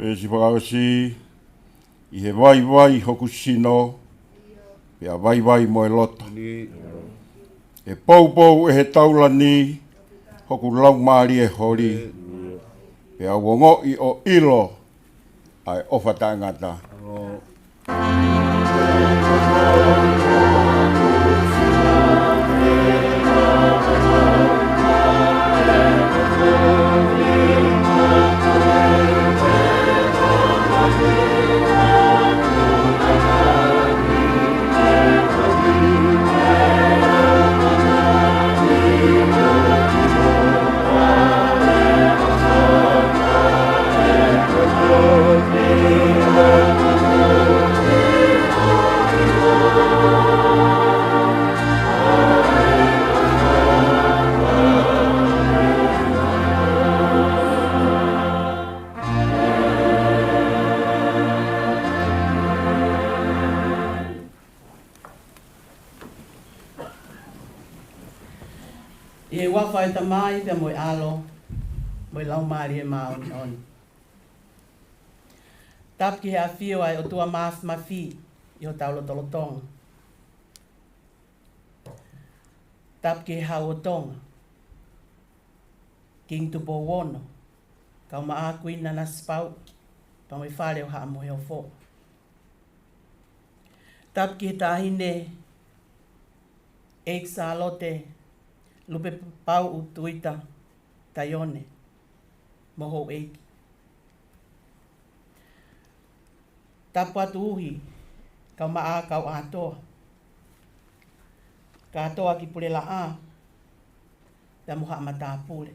Veesi fakaʻosi. ʻI he vaivai hoku sino, pea vaivai mo e loto. ʻE poupou ʻe he taulani hoku laumālie holi, pea u ongoʻi ʻo ʻilo ʻa e ʻofa taʻengata. ʻI he huafa ʻo e Tamai pea mo e ʻAlo, mo e Laumālie Māʻoniʻoni. Tapu ki he ʻafio ʻa e ʻOtua Māfimafi ʻi hotau lotolotonga. Tapu ki he Hau ʻo Tonga, Kingi Tupou Ono, kae ʻumaʻā Kuini Nanasipauʻu, pea mo e Fale ʻo Haʻa Moheofo. Tapu ki he Taʻahine ʻEiki Sālote Lupepauʻu Tuita Taione mo houʻeiki. Tapu atu uhi, kae ʻumaʻā kau ʻātoa, kātoa ki Pulelaʻā, pea mo Haʻa Matāpule.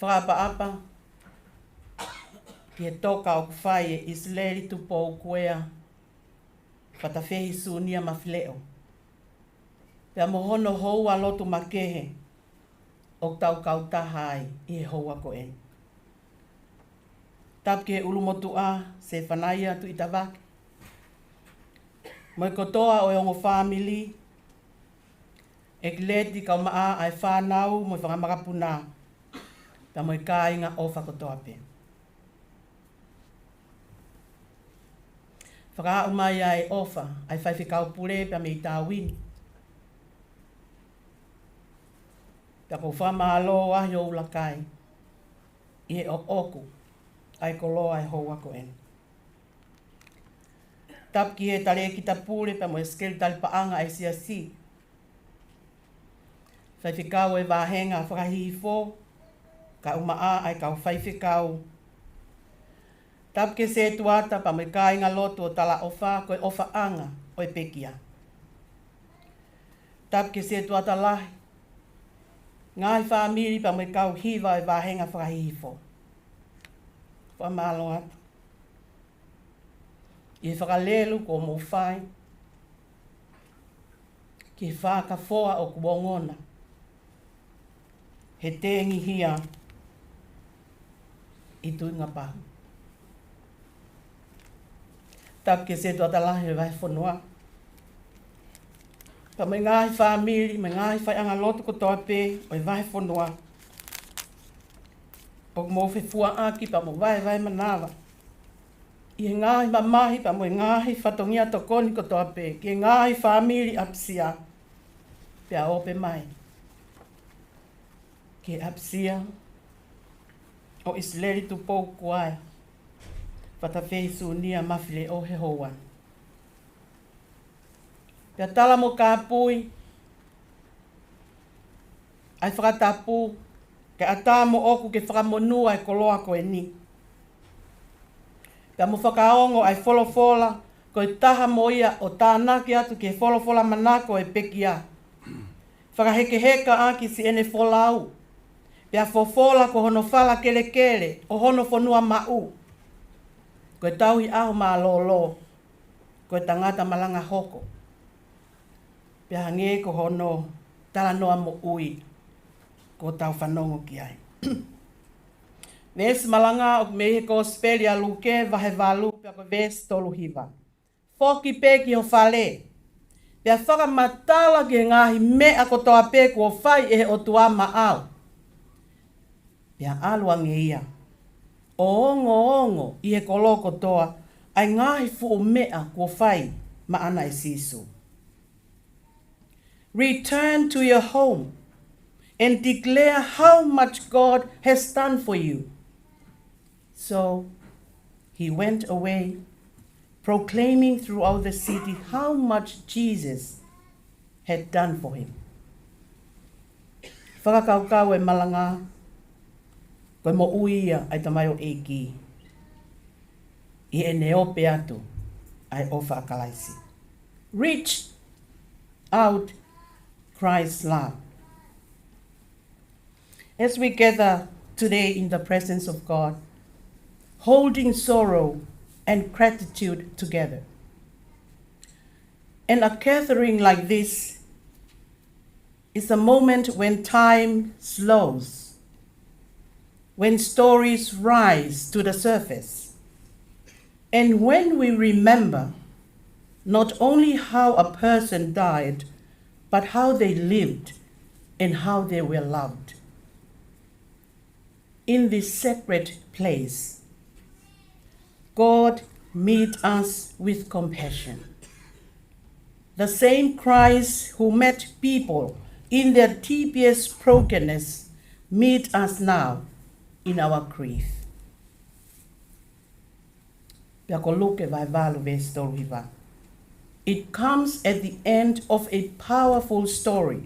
Fakaʻapaʻapa ki he toka ʻoku fai ʻe ʻIsileli Tupou Kuea Fatafehi Sunia Mafileʻo, pea mo hono houa lotu makehe ʻoku tau kautaha ai ʻi he houa ko eni. Tapu ki he ʻulumotuʻa Sefanaia Tuʻitavake, mo e kotoa ʻo e ongo fāmili, ʻEkileti kae ʻumaʻā ʻa e fānau mo e fanga makapuna, pea mo e kāinga ʻofa kotoa pē. Fakaaʻu mai ʻa e ʻofa ʻa e Faifekau Pule pea mei Tāuini. Pea ʻoku ou fakamālō ʻi hoʻo ʻuluaki, ʻi he ʻoʻoku ʻa e koloa ʻo e houa ko eni. Tapu ki he Talēkita Pule pea mo e Sekelitali Paʻanga ʻa e Siasi, Faifekau ʻo e Vāhenga Fakahihifo, kae ʻumaʻā ʻa e kau faifekau. Tapu ki he setuata pea mo e kāingalotu ʻo Talaʻofa, ko e ʻofaʻanga ʻo e pekia. Tapu ki he setuata lahi, ngaahi fāmili pea mo e kau hiva ʻo e Vāhenga Fakahihifo. Fakamālō atu ʻi he fakalelu kuo mou fai ki he fakafoa ʻoku ongona he tengihia ʻi Tuʻingapahu. Tapu ki he setuata lahi ʻo e vahefonua, pea mo e ngaahi fāmili, mo e ngaahi faiʻanga lotu kotoa pē ʻo e vahefonua, ʻoku mou fefuaʻaki pea mo vaevae manava ʻi he ngaahi mamahi pea mo e ngaahi fatongia tokoni kotoa pē ki he ngaahi fāmili ʻapisia. Pea ope mai ki he ʻapisia ʻo ʻIsileli Tupou Kuea Fatafehi Sunia Mafileʻo he houa ni. Pea tala mo kāpui ʻa e fakatapu, ke ʻatā moʻoku ke fakamonū ʻa e koloa ko eni. Pea mo fakaongo ʻa e folofola, ko e taha mo ia ʻo tānaki atu ki he folofola manako ʻo e pekia. Fakahekeheka ʻaki siʻene folau, pea fofola ko hono fala kelekele ʻo hono fonua maʻu. Ko e tauhi ʻaho mālōlō, ko e tangata malanga hoko. Pea hangē ko hono talanoa moʻui kuo tau fanongo ki ai. Veesi malanga ʻoku mei he Kosipeli ʻa Luke vahe valu pea ko e veesi tolu hiva. Foki pē ki ho fale, pea fakamatala ki he ngaahi meʻa kotoa pē kuo fai ʻe he ʻOtua maʻau. Pea ʻalu ange ia ʻo ongoongo ʻi he kolo kotoa ʻa e ngaahi fuʻu meʻa kuo fai maʻana ʻe Sīsū. Return to your home and declare how much God has done for you. So he went away, proclaiming throughout the city how much Jesus had done for him. Fakakaukau e malanga, ko e moʻui ia ʻa e tamaioʻeiki ʻi heʻene ope atu ʻa e ʻofa ʻa Kalaisi. Reach out Christ's love. As we gather today in the presence of God, holding sorrow and gratitude together. And a gathering like this is a moment when time slows, when stories rise to the surface, and when we remember not only how a person died, but how they lived and how they were loved. In this sacred place, God meet us with compassion. The same Christ who met people in their deepest brokenness meet us now in our grief. Pea ko Luke vahe valu veesi tolu hiva. It comes at the end of a powerful story.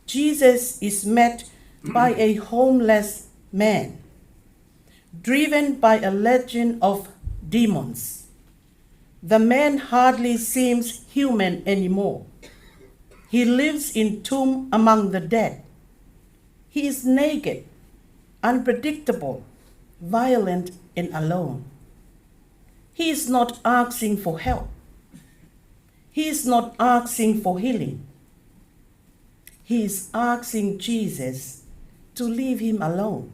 Jesus is met by a homeless man, driven by a legion of demons. The man hardly seems human anymore. He lives in tomb among the dead. He is naked, unpredictable, violent, and alone. He is not asking for help. He is not asking for healing. He is asking Jesus to leave him alone.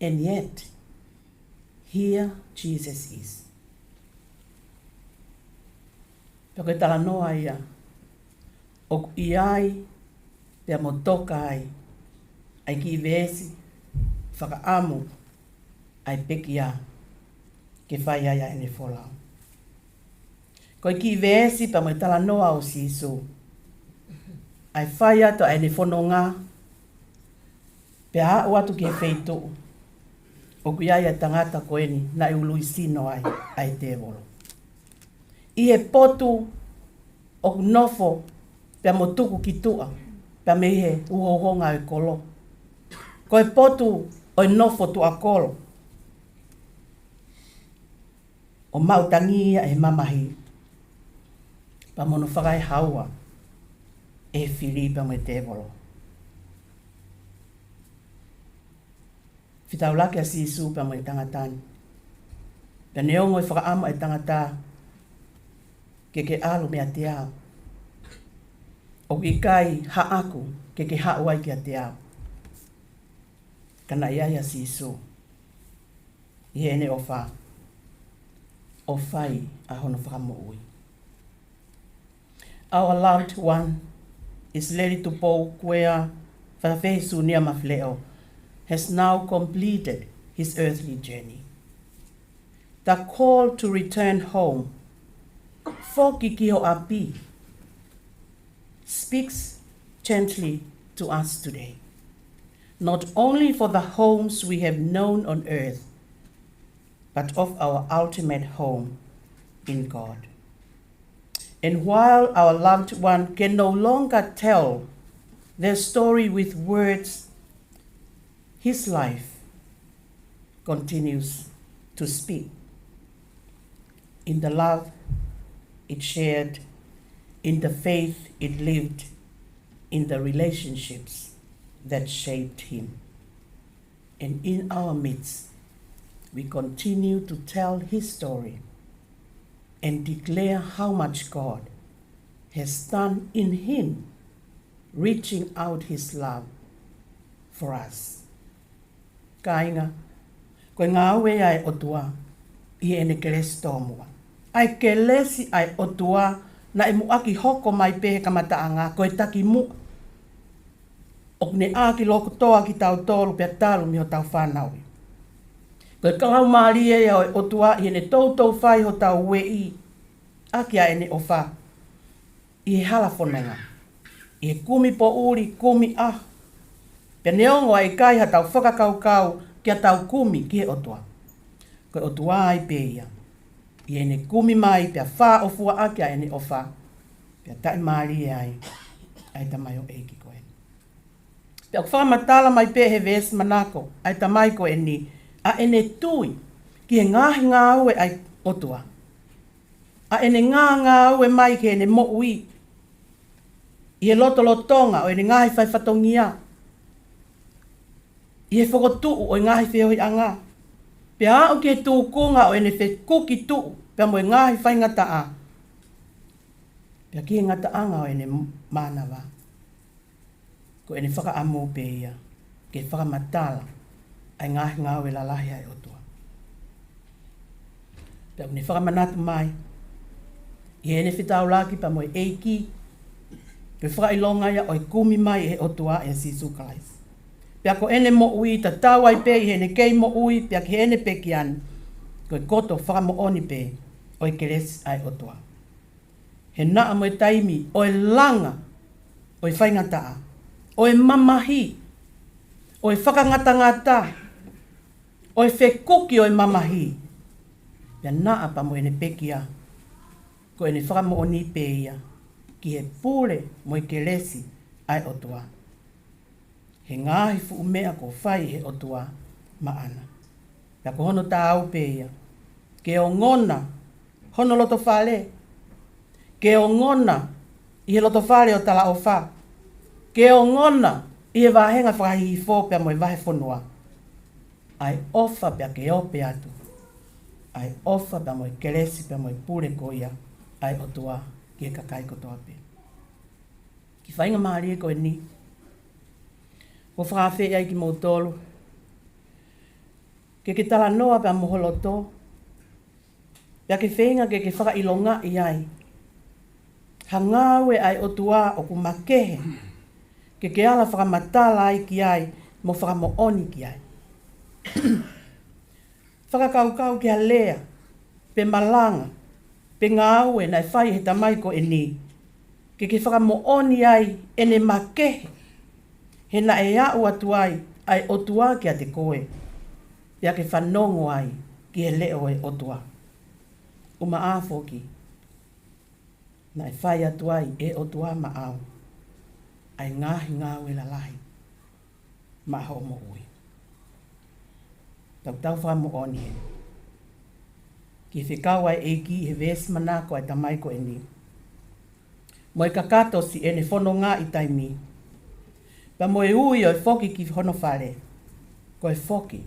And yet, here Jesus is. Pea ko e talanoa ia ʻoku ʻi ai pea mo toka ai ʻa e kiʻi veesi fakaʻamu ʻa e pekia ke fai ai ʻa ʻene folau. Ko e kiʻi veesi pea mo e talanoa ʻo Sīsū, ʻa e fai atu ʻa ʻene fononga, pea aʻu atu ki he feituʻu ʻoku ʻi ai ʻa e tangata ko eni naʻe ului sino ai ʻa e tēvolo. ʻI he potu ʻoku nofo pea mo tuku ki tuʻa pea mei he uhouhonga ʻo e kolo. Ko e potu ʻo e nofo tuʻa kolo, ʻo maʻu tangi ia ʻe he mamahi, pea mo hono fakaehaua ʻe he fili pea mo e tēvolo. Fetaulaki ʻa Sīsū pea mo e tangata ni, pea neongo e fakaʻamu ʻa e tangata ke ke ʻalu meiate au, ʻoku ʻikai haʻaku ke ke haʻu ai kiate au. Ka naʻe ʻi ai ʻa Sīsū ʻi heʻene ʻofa ʻo fai ʻa hono fakamoʻui. Our loved one is Lelitupou Kuea Fafehi Sunia Mafileʻo has now completed his earthly journey. The call to return home, foki ki ho ʻapi, speaks gently to us today, not only for the homes we have known on earth, but of our ultimate home in God. And while our loved one can no longer tell their story with words, his life continues to speak in the love it shared, in the faith it lived, in the relationships that shaped him. And in our midst, we continue to tell his story and declare how much God has done in him, reaching out his love for us. Kāinga, ko e ngāue ʻa e ʻOtua ʻi heʻene kelesi tōmuʻa. ʻA e kelesi ʻa e ʻOtua naʻe muʻaki hoko mai pē he kamataʻanga, ko e takimuʻa ʻoku ne ʻākilotoa kitautolu pea talu mei hotau fānau. Ko e kau mālie ia ʻo e ʻOtua ʻi heʻene toutou fai hotau ueʻi ʻaki ʻa ʻene ʻofa ʻi he hala fononga, ʻi he kumi poʻuli, kumi ʻaho. Pea neongo ʻa e ʻikai haʻatau fakakaukau ke tau kumi ki he ʻOtua, ko e ʻOtua ai pē ia ʻi heʻene kumi mai pea fāʻofua ʻaki ʻa ʻene ʻofa, pea taʻimālie ai ʻa e tamaioʻeiki ko ē. Pea ʻoku fakamatala mai pē he veesi manako ʻa e tamai ko eni ʻa ʻene tui ki he ngaahi ngāue ʻa e ʻOtua, ʻa ʻene ngāngāue mai ki heʻene moʻui ʻi he lotolotonga ʻo ʻene ngaahi faifatongia, ʻi he fokotuʻu ʻo e ngaahi feohiʻanga, pea aʻu ki he tūkunga ʻo ʻene fekuki tuʻu pea mo e ngaahi faingataʻa, pea ki he ngataʻanga ʻo ʻene mānava. Ko ʻene fakaʻamu pē ia ke fakamatala ʻa e ngaahi ngāue lalahi ʻa e ʻOtua. Pea ʻoku ne fakamanatu mai ʻi heʻene fetaulaki pea mo e ʻEiki, ko e fakaʻilonga ia ʻo e kumi mai ʻe he ʻOtua ʻia Sīsū Kalaisi. Pea ko ʻene moʻui, tatau ai pē ʻi heʻene kei moʻui pea ki heʻene pekia ni, ko e koto fakamoʻoni pē ʻo e kelesi ʻa e ʻOtua. He naʻa mo e taimi ʻo e langa ʻo e faingataʻa, ʻo e mamahi, ʻo e fakangatangata, ʻo e fekuki ʻo e mamahi, pea naʻa pea mo ʻene pekia, ko ʻene fakamoʻoni pē ia ki he pule mo e kelesi ʻa e ʻOtua. He ngaahi fuʻu meʻa kuo fai ʻe he ʻOtua maʻana. Pea ko hono taau pē ia ke ongona hono lotofale, ke ongona ʻi he lotofale ʻo talaʻofa, ke ongona ʻi he vāhenga fakahihifo pea mo e vahefonua, ʻa e ʻofa pea ke ope atu ʻa e ʻofa pea mo e kelesi pea mo e pule ko ia ʻa e ʻOtua ki he kakai kotoa pē. Ki he faingamālie ko eni, ʻoku ou fakaafeʻi ai kimoutolu ke ke talanoa pea mo ho loto, pea ke feinga ke ke fakaʻilongaʻi ai ha ngāue ʻa e ʻOtua ʻoku makehe ke ke ala fakamatala ai ki ai mo fakamoʻoni ki ai. Fakakaukau ki ha lea pe malanga pe ngāue naʻe fai ʻe he tamai ko eni ke ke fakamoʻoni ai ʻene makehe, he naʻe aʻu atu ai ʻa e ʻOtua kiate koe, pea ke fanongo ai ki he leʻo ʻo e ʻOtua. ʻUmaʻā foki naʻe fai atu ai ʻe he ʻOtua maʻau ʻa e ngaahi ngāue lalahi maʻa hoʻo moʻui. Tau tau fakamoʻoni heni ki he fekau ʻa e ʻEiki he veesi manako ʻa e tamai ko eni mo e kakato siʻene fononga ʻi taimi, pea mo e ui ʻo e foki ki hono fale, ko e foki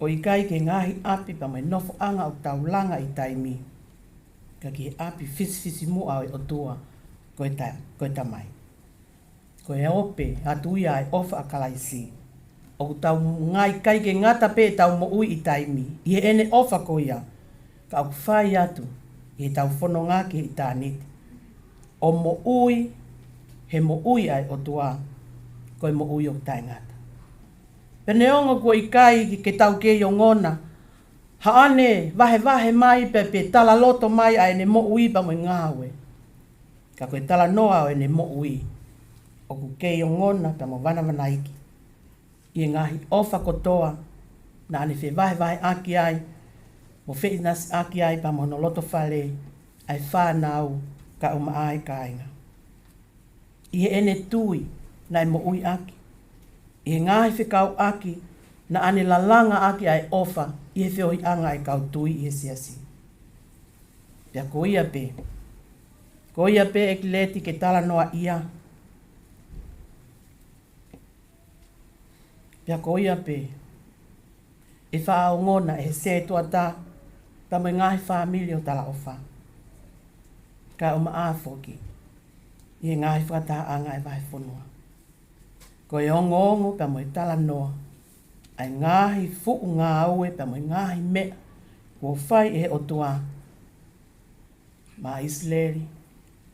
ʻo ʻikai ki he ngaahi ʻapi pea mo e nofoʻanga ʻoku tau langa ʻi taimi, ka ki he ʻapi fisifisimuʻa ʻo e ʻOtua ko e ta-, ko e Tamai. Ko e ope atu ia ʻa e ʻofa ʻa Kalaisi. ʻOku tau ngāue ʻikai ke ngata pē ʻetau moʻui ʻi taimi ʻi heʻene ʻofa ko ia, ka ʻoku fai atu ʻi heʻetau fononga ki he ʻitāniti ʻo moʻui he moʻui ʻa e ʻOtua, ko e moʻui ʻoku taʻengata. Pea neongo kuo ʻikai ke tau kei ongona haʻane vahevahe mai pe, pe talaloto mai ʻa ʻene moʻui pea mo e ngāue, ka ko e talanoa ʻo ʻene moʻui ʻoku kei ongona pea mo vanavanaiki ʻi he ngaahi ʻofa kotoa naʻa ne fevahevaheʻaki ai mo feʻinasiʻaki ai pea mo hono lotofale, ʻa e fānau, Kae ʻumaʻā e kāinga, ʻi heʻene tui naʻe moʻui ʻaki, ʻi he ngaahi fekauʻaki naʻa ne lalanga ʻaki ʻa e ʻofa ʻi he feohiʻanga ʻa e kau tui ʻi he siasi. Pea ko ia pē, ko ia pē ʻEkileti ke talanoaʻia. Pea ko ia pē ʻe faʻa ongona ʻe he sētuata pea mo e ngaahi fāmili ʻo Talaʻofa. Kae ʻumaʻā foki ʻi he ngaahi fakatahaʻanga ʻa e vahefonua. Ko e ongoongo pea mo e talanoa ʻa e ngaahi fuʻu ngāue pea mo e ngaahi meʻa kuo fai ʻe he ʻOtua maʻa ʻIsileli,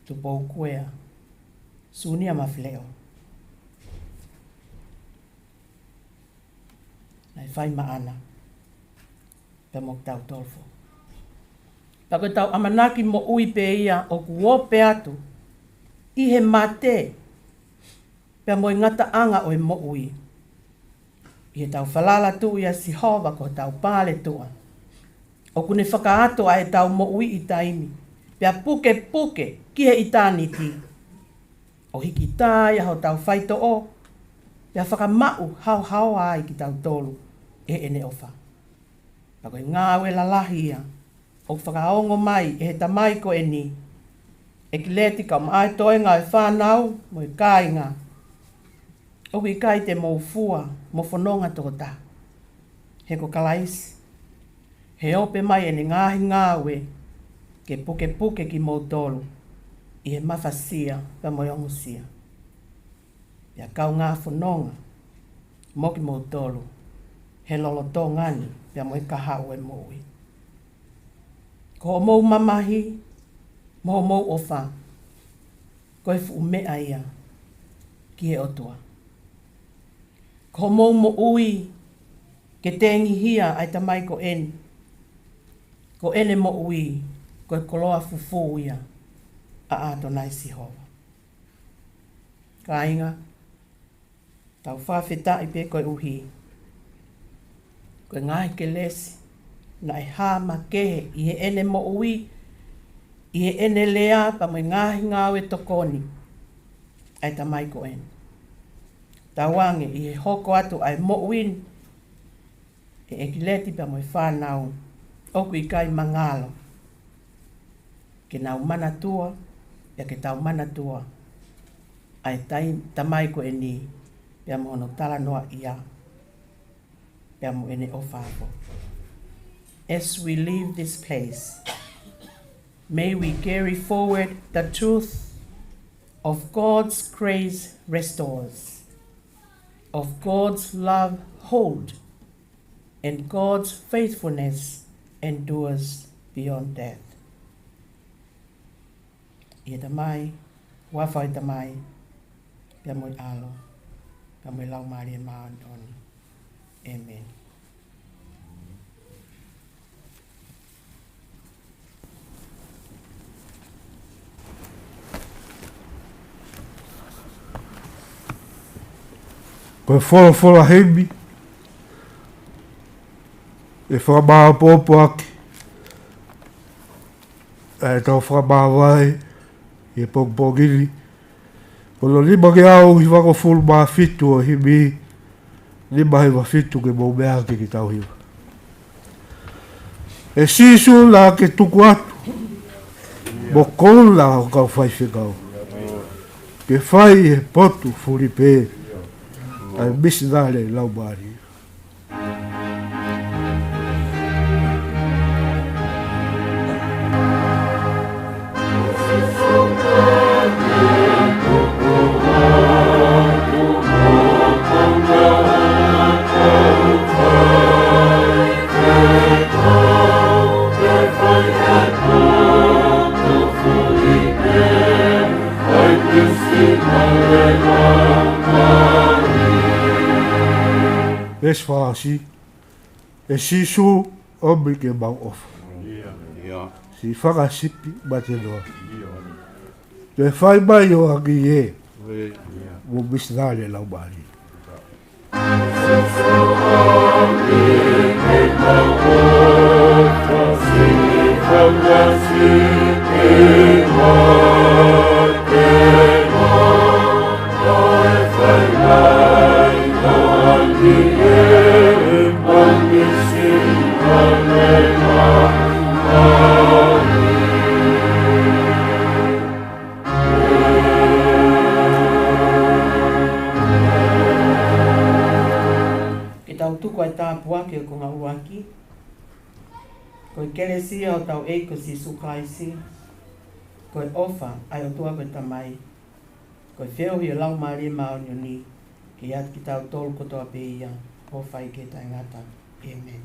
Tupou Kuea, Sunia Mafileo. Naʻe fai maʻana pea mo kitautolu foki. Pea ko ʻetau ʻamanaki moʻui pē ia ʻoku ope atu ʻi he mate pea mo e ngataʻanga ʻo e moʻui, ʻi heʻetau falala tuʻu ʻia Sihova ko hotau paletuʻa, ʻoku ne fakaʻatā ʻetau moʻui ʻi taimi, pea pukepuke ki he ʻitāniti, ʻo hikitā ai ʻa hotau faitoʻo, pea fakamaʻu haohaoa ai kitautolu ʻe heʻene ʻofa. Pea ko e ngāue lalahi ia ʻoku fakaongo mai ʻe he tamai ko eni, ʻEkileti kae ʻumaʻā e toenga ʻo e fānau mo e kāinga. ʻOku ʻikai te mou fua mo fononga tokotaha, he ko Kalaisi, he ope mai ʻene ngaahi ngāue ke pukepuke kimoutolu ʻi he mafasia pea mo e ongosia. Pea kaungā fononga mo kimoutolu he lolotonga ni pea mo e kahaʻu ʻo e moʻui. Ko hoʻomou mamahi mo hoʻomou ʻofa ko e fuʻu meʻa ia ki he ʻOtua. Ko hoʻomou moʻui ke tengihia ʻa e tamai ko eni, ko ʻene moʻui ko e koloa fufū ia ʻa ʻAtonai Sihova. Kāinga, tau fakafetaʻi pē koeʻuhi ko e ngaahi kelesi naʻe hā makehe ʻi heʻene moʻui, ʻi heʻene lea pea mo e ngaahi ngāue tokoni ʻa e tamai ko eni. Tauange ʻi he hoko atu ʻa e moʻui ni ʻe ʻEkileti pea mo e fānau, ʻoku ʻikai mangalo ke nau manatua, pea ke tau manatua ʻa e tai-, tamai ko eni pea mo hono talanoaʻia pea mo ʻene ʻofa foki. As we leave this place, may we carry forward the truth of God's grace restores, of God's love hold, and God's faithfulness endures beyond death. ʻI he Tamai, huafa ʻo e Tamai, pea mo e ʻAlo, pea mo e Laumālie Māʻoniʻoni. ʻĒmeni. Ko e folofola himi ʻe fakamāopoopo ʻaki ʻa ʻetau fakamāvae ʻi he pongipongi ni, ko hono nima ngeau hivangofulu mā fitu ʻo e himi, nima hiva fitu ke mou meʻa ke ke tau hiva. ʻE Sīsū, naʻa ke tuku atu mo koula ho kau faifekau ke fai ʻi he potu fulipē ʻa e misinale laumālie. Veesi fā ʻosi. ʻE Sīsū, ʻomi ke mau ʻofa. ʻIa. Siʻi fanga sipi mate noa. Toe fai mai ʻo angi ē mo misinale laumālie. Ko e kelesi ʻa hotau ʻEiki ko Sīsū Kalaisi, ko e ʻofa ʻa e ʻOtua ko e Tamai, ko e feohi ʻo e Laumālie Māʻoniʻoni, ke ʻiate kitautolu kotoa pē ia, ʻo fai ki he taʻengata. ʻĒmeni.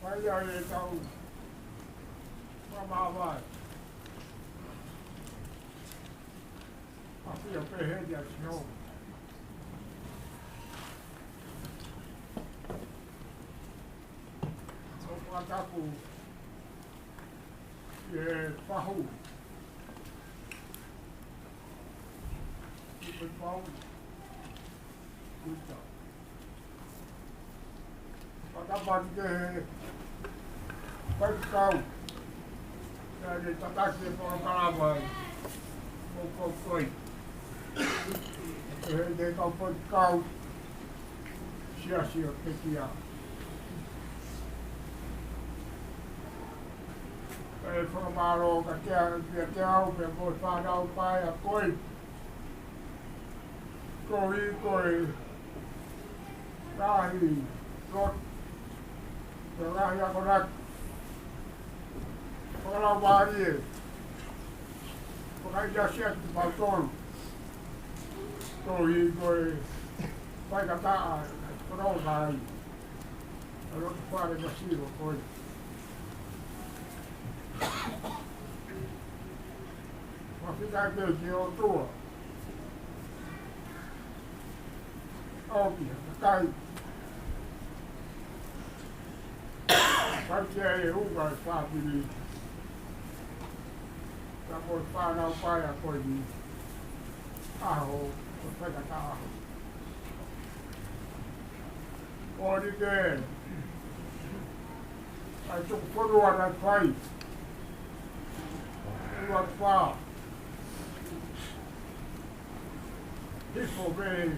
Fai ai ʻetau fakamāvae. ʻAfio pehē ʻa Sihova. ʻO fakatapu ʻi he fahu. ʻI he fahu. Kuta. Fakatapu ki he faifekau. Naʻe tataki e polokalama ʻo ko koi. Ki he kau faifekau. Siasi ʻo Pekia. ʻE fakamālō ka tea, pea tea au, pea mo e fānau paea ko ē. Koeʻuhi ko e ngaahi lotu, ko e ngaahi akonaki fakalaumālie, fakaʻinasi atu kimautolu. Koeʻuhi ko e faingataʻa, ko e ngaahi ʻa e loto fale masiva ko ē. Fakafetaʻi pē ki he ʻOtua. ʻOku ou fakafetaʻi. Pea ki he ʻū ngaahi fāmili. Ka ko e fānau paea ko eni. ʻAho, ko e faingataʻa ʻaho. ʻOku ʻi ai e tuku fonua naʻe fai. Ua fā. Hifo mei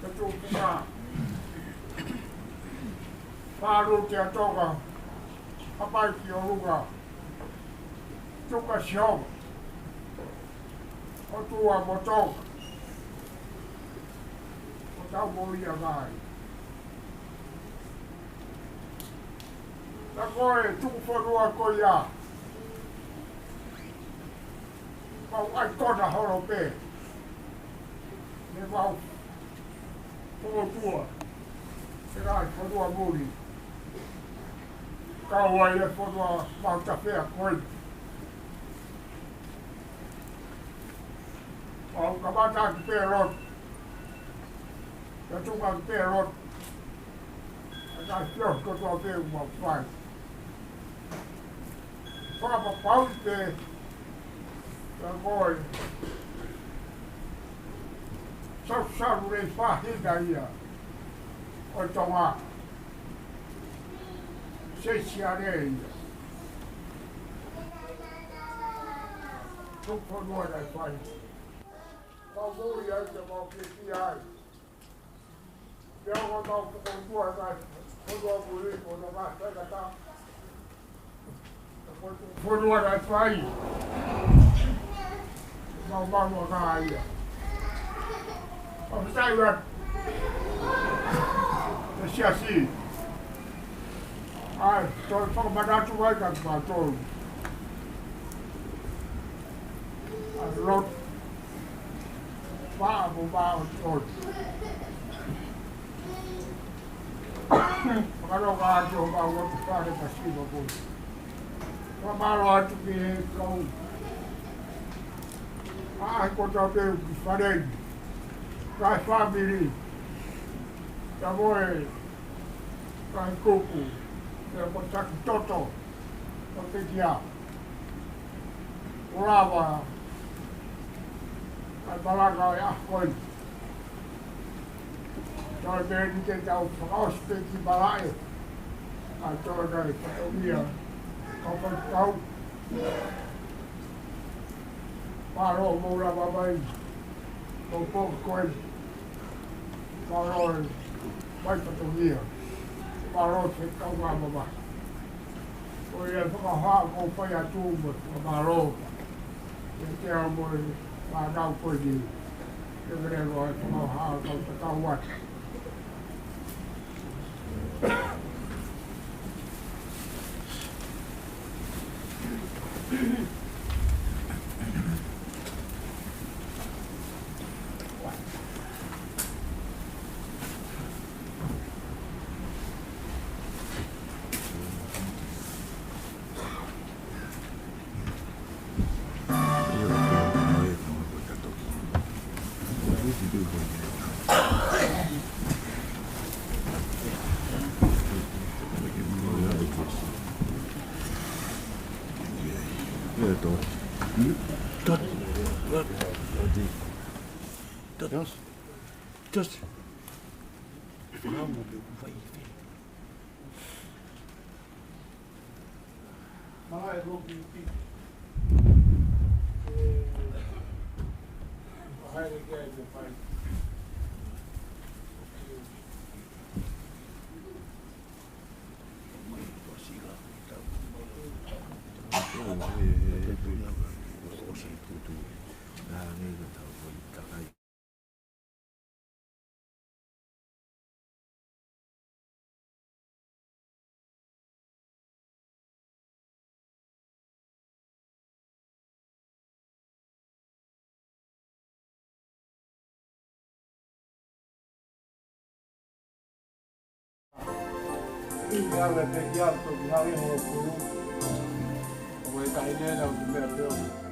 he tuʻupuka. Falu ki ʻAtoka. Hapai ki ʻolunga. Tuku ʻa Sihova. ʻOtua mo Tonga. ʻO tau mo ia mai. Ka ko e tuku fonua ko ia. Mau ʻai kona holo pē. Ne mau Fokotuʻu ʻa e ngaahi fonua muli. Kau ai e fonua mautafea ko ē. Mau kamata ki Pelot. Ka tuku ki Pelot. ʻA e ngaahi fio kotoa pē ʻoku mau fai. Fakapapauʻi pē Ka ko e salusalu lelei faʻahinga ia ʻo Tonga. Sesiale ia. Tuku fonua naʻe fai. Kau mui ai, ka mau fiefia ai. Pea ʻoku mau fokotuʻu ai, fokotuʻu ai, fokotuʻu ai, fokotuʻu ai. Mau, mau, mau, ka ia. Mau fitai atu. Ko e siasi. ʻAi, toe fakamanatu mai kiate kitautolu. ʻA e lotu. Pea mo e ʻofa. Fakalongo atu ʻo mau ʻoatu fale ka siva pō. Fakamālō atu ki he kau ʻaʻahi kotoa pē ʻoku fale ni. Kae fāmili. Ka mo e kae kupu. Pea mo e taki toto. Ko e pekia. Ua lava ʻa e malanga ʻo e ʻaho ko eni. Toe pē ni ke tau fakaʻosi pē ki malaʻe. ʻA e toe kai fatongia. Kau faifekau. Mālō hoʻomou lava mai. Ko e pō ko eni. Mālō e mai fatongia. Mālō e fekau ngā mamahi. Ko ia e fakahā ʻoku ou fai atu mo e fakamālō. Ke te au mo e fānau ko eni. Ke mele mo e fakahā kau tatau atu. Ia, me te ia, to ki hari ho kuru. O e tahi nei na, me te o.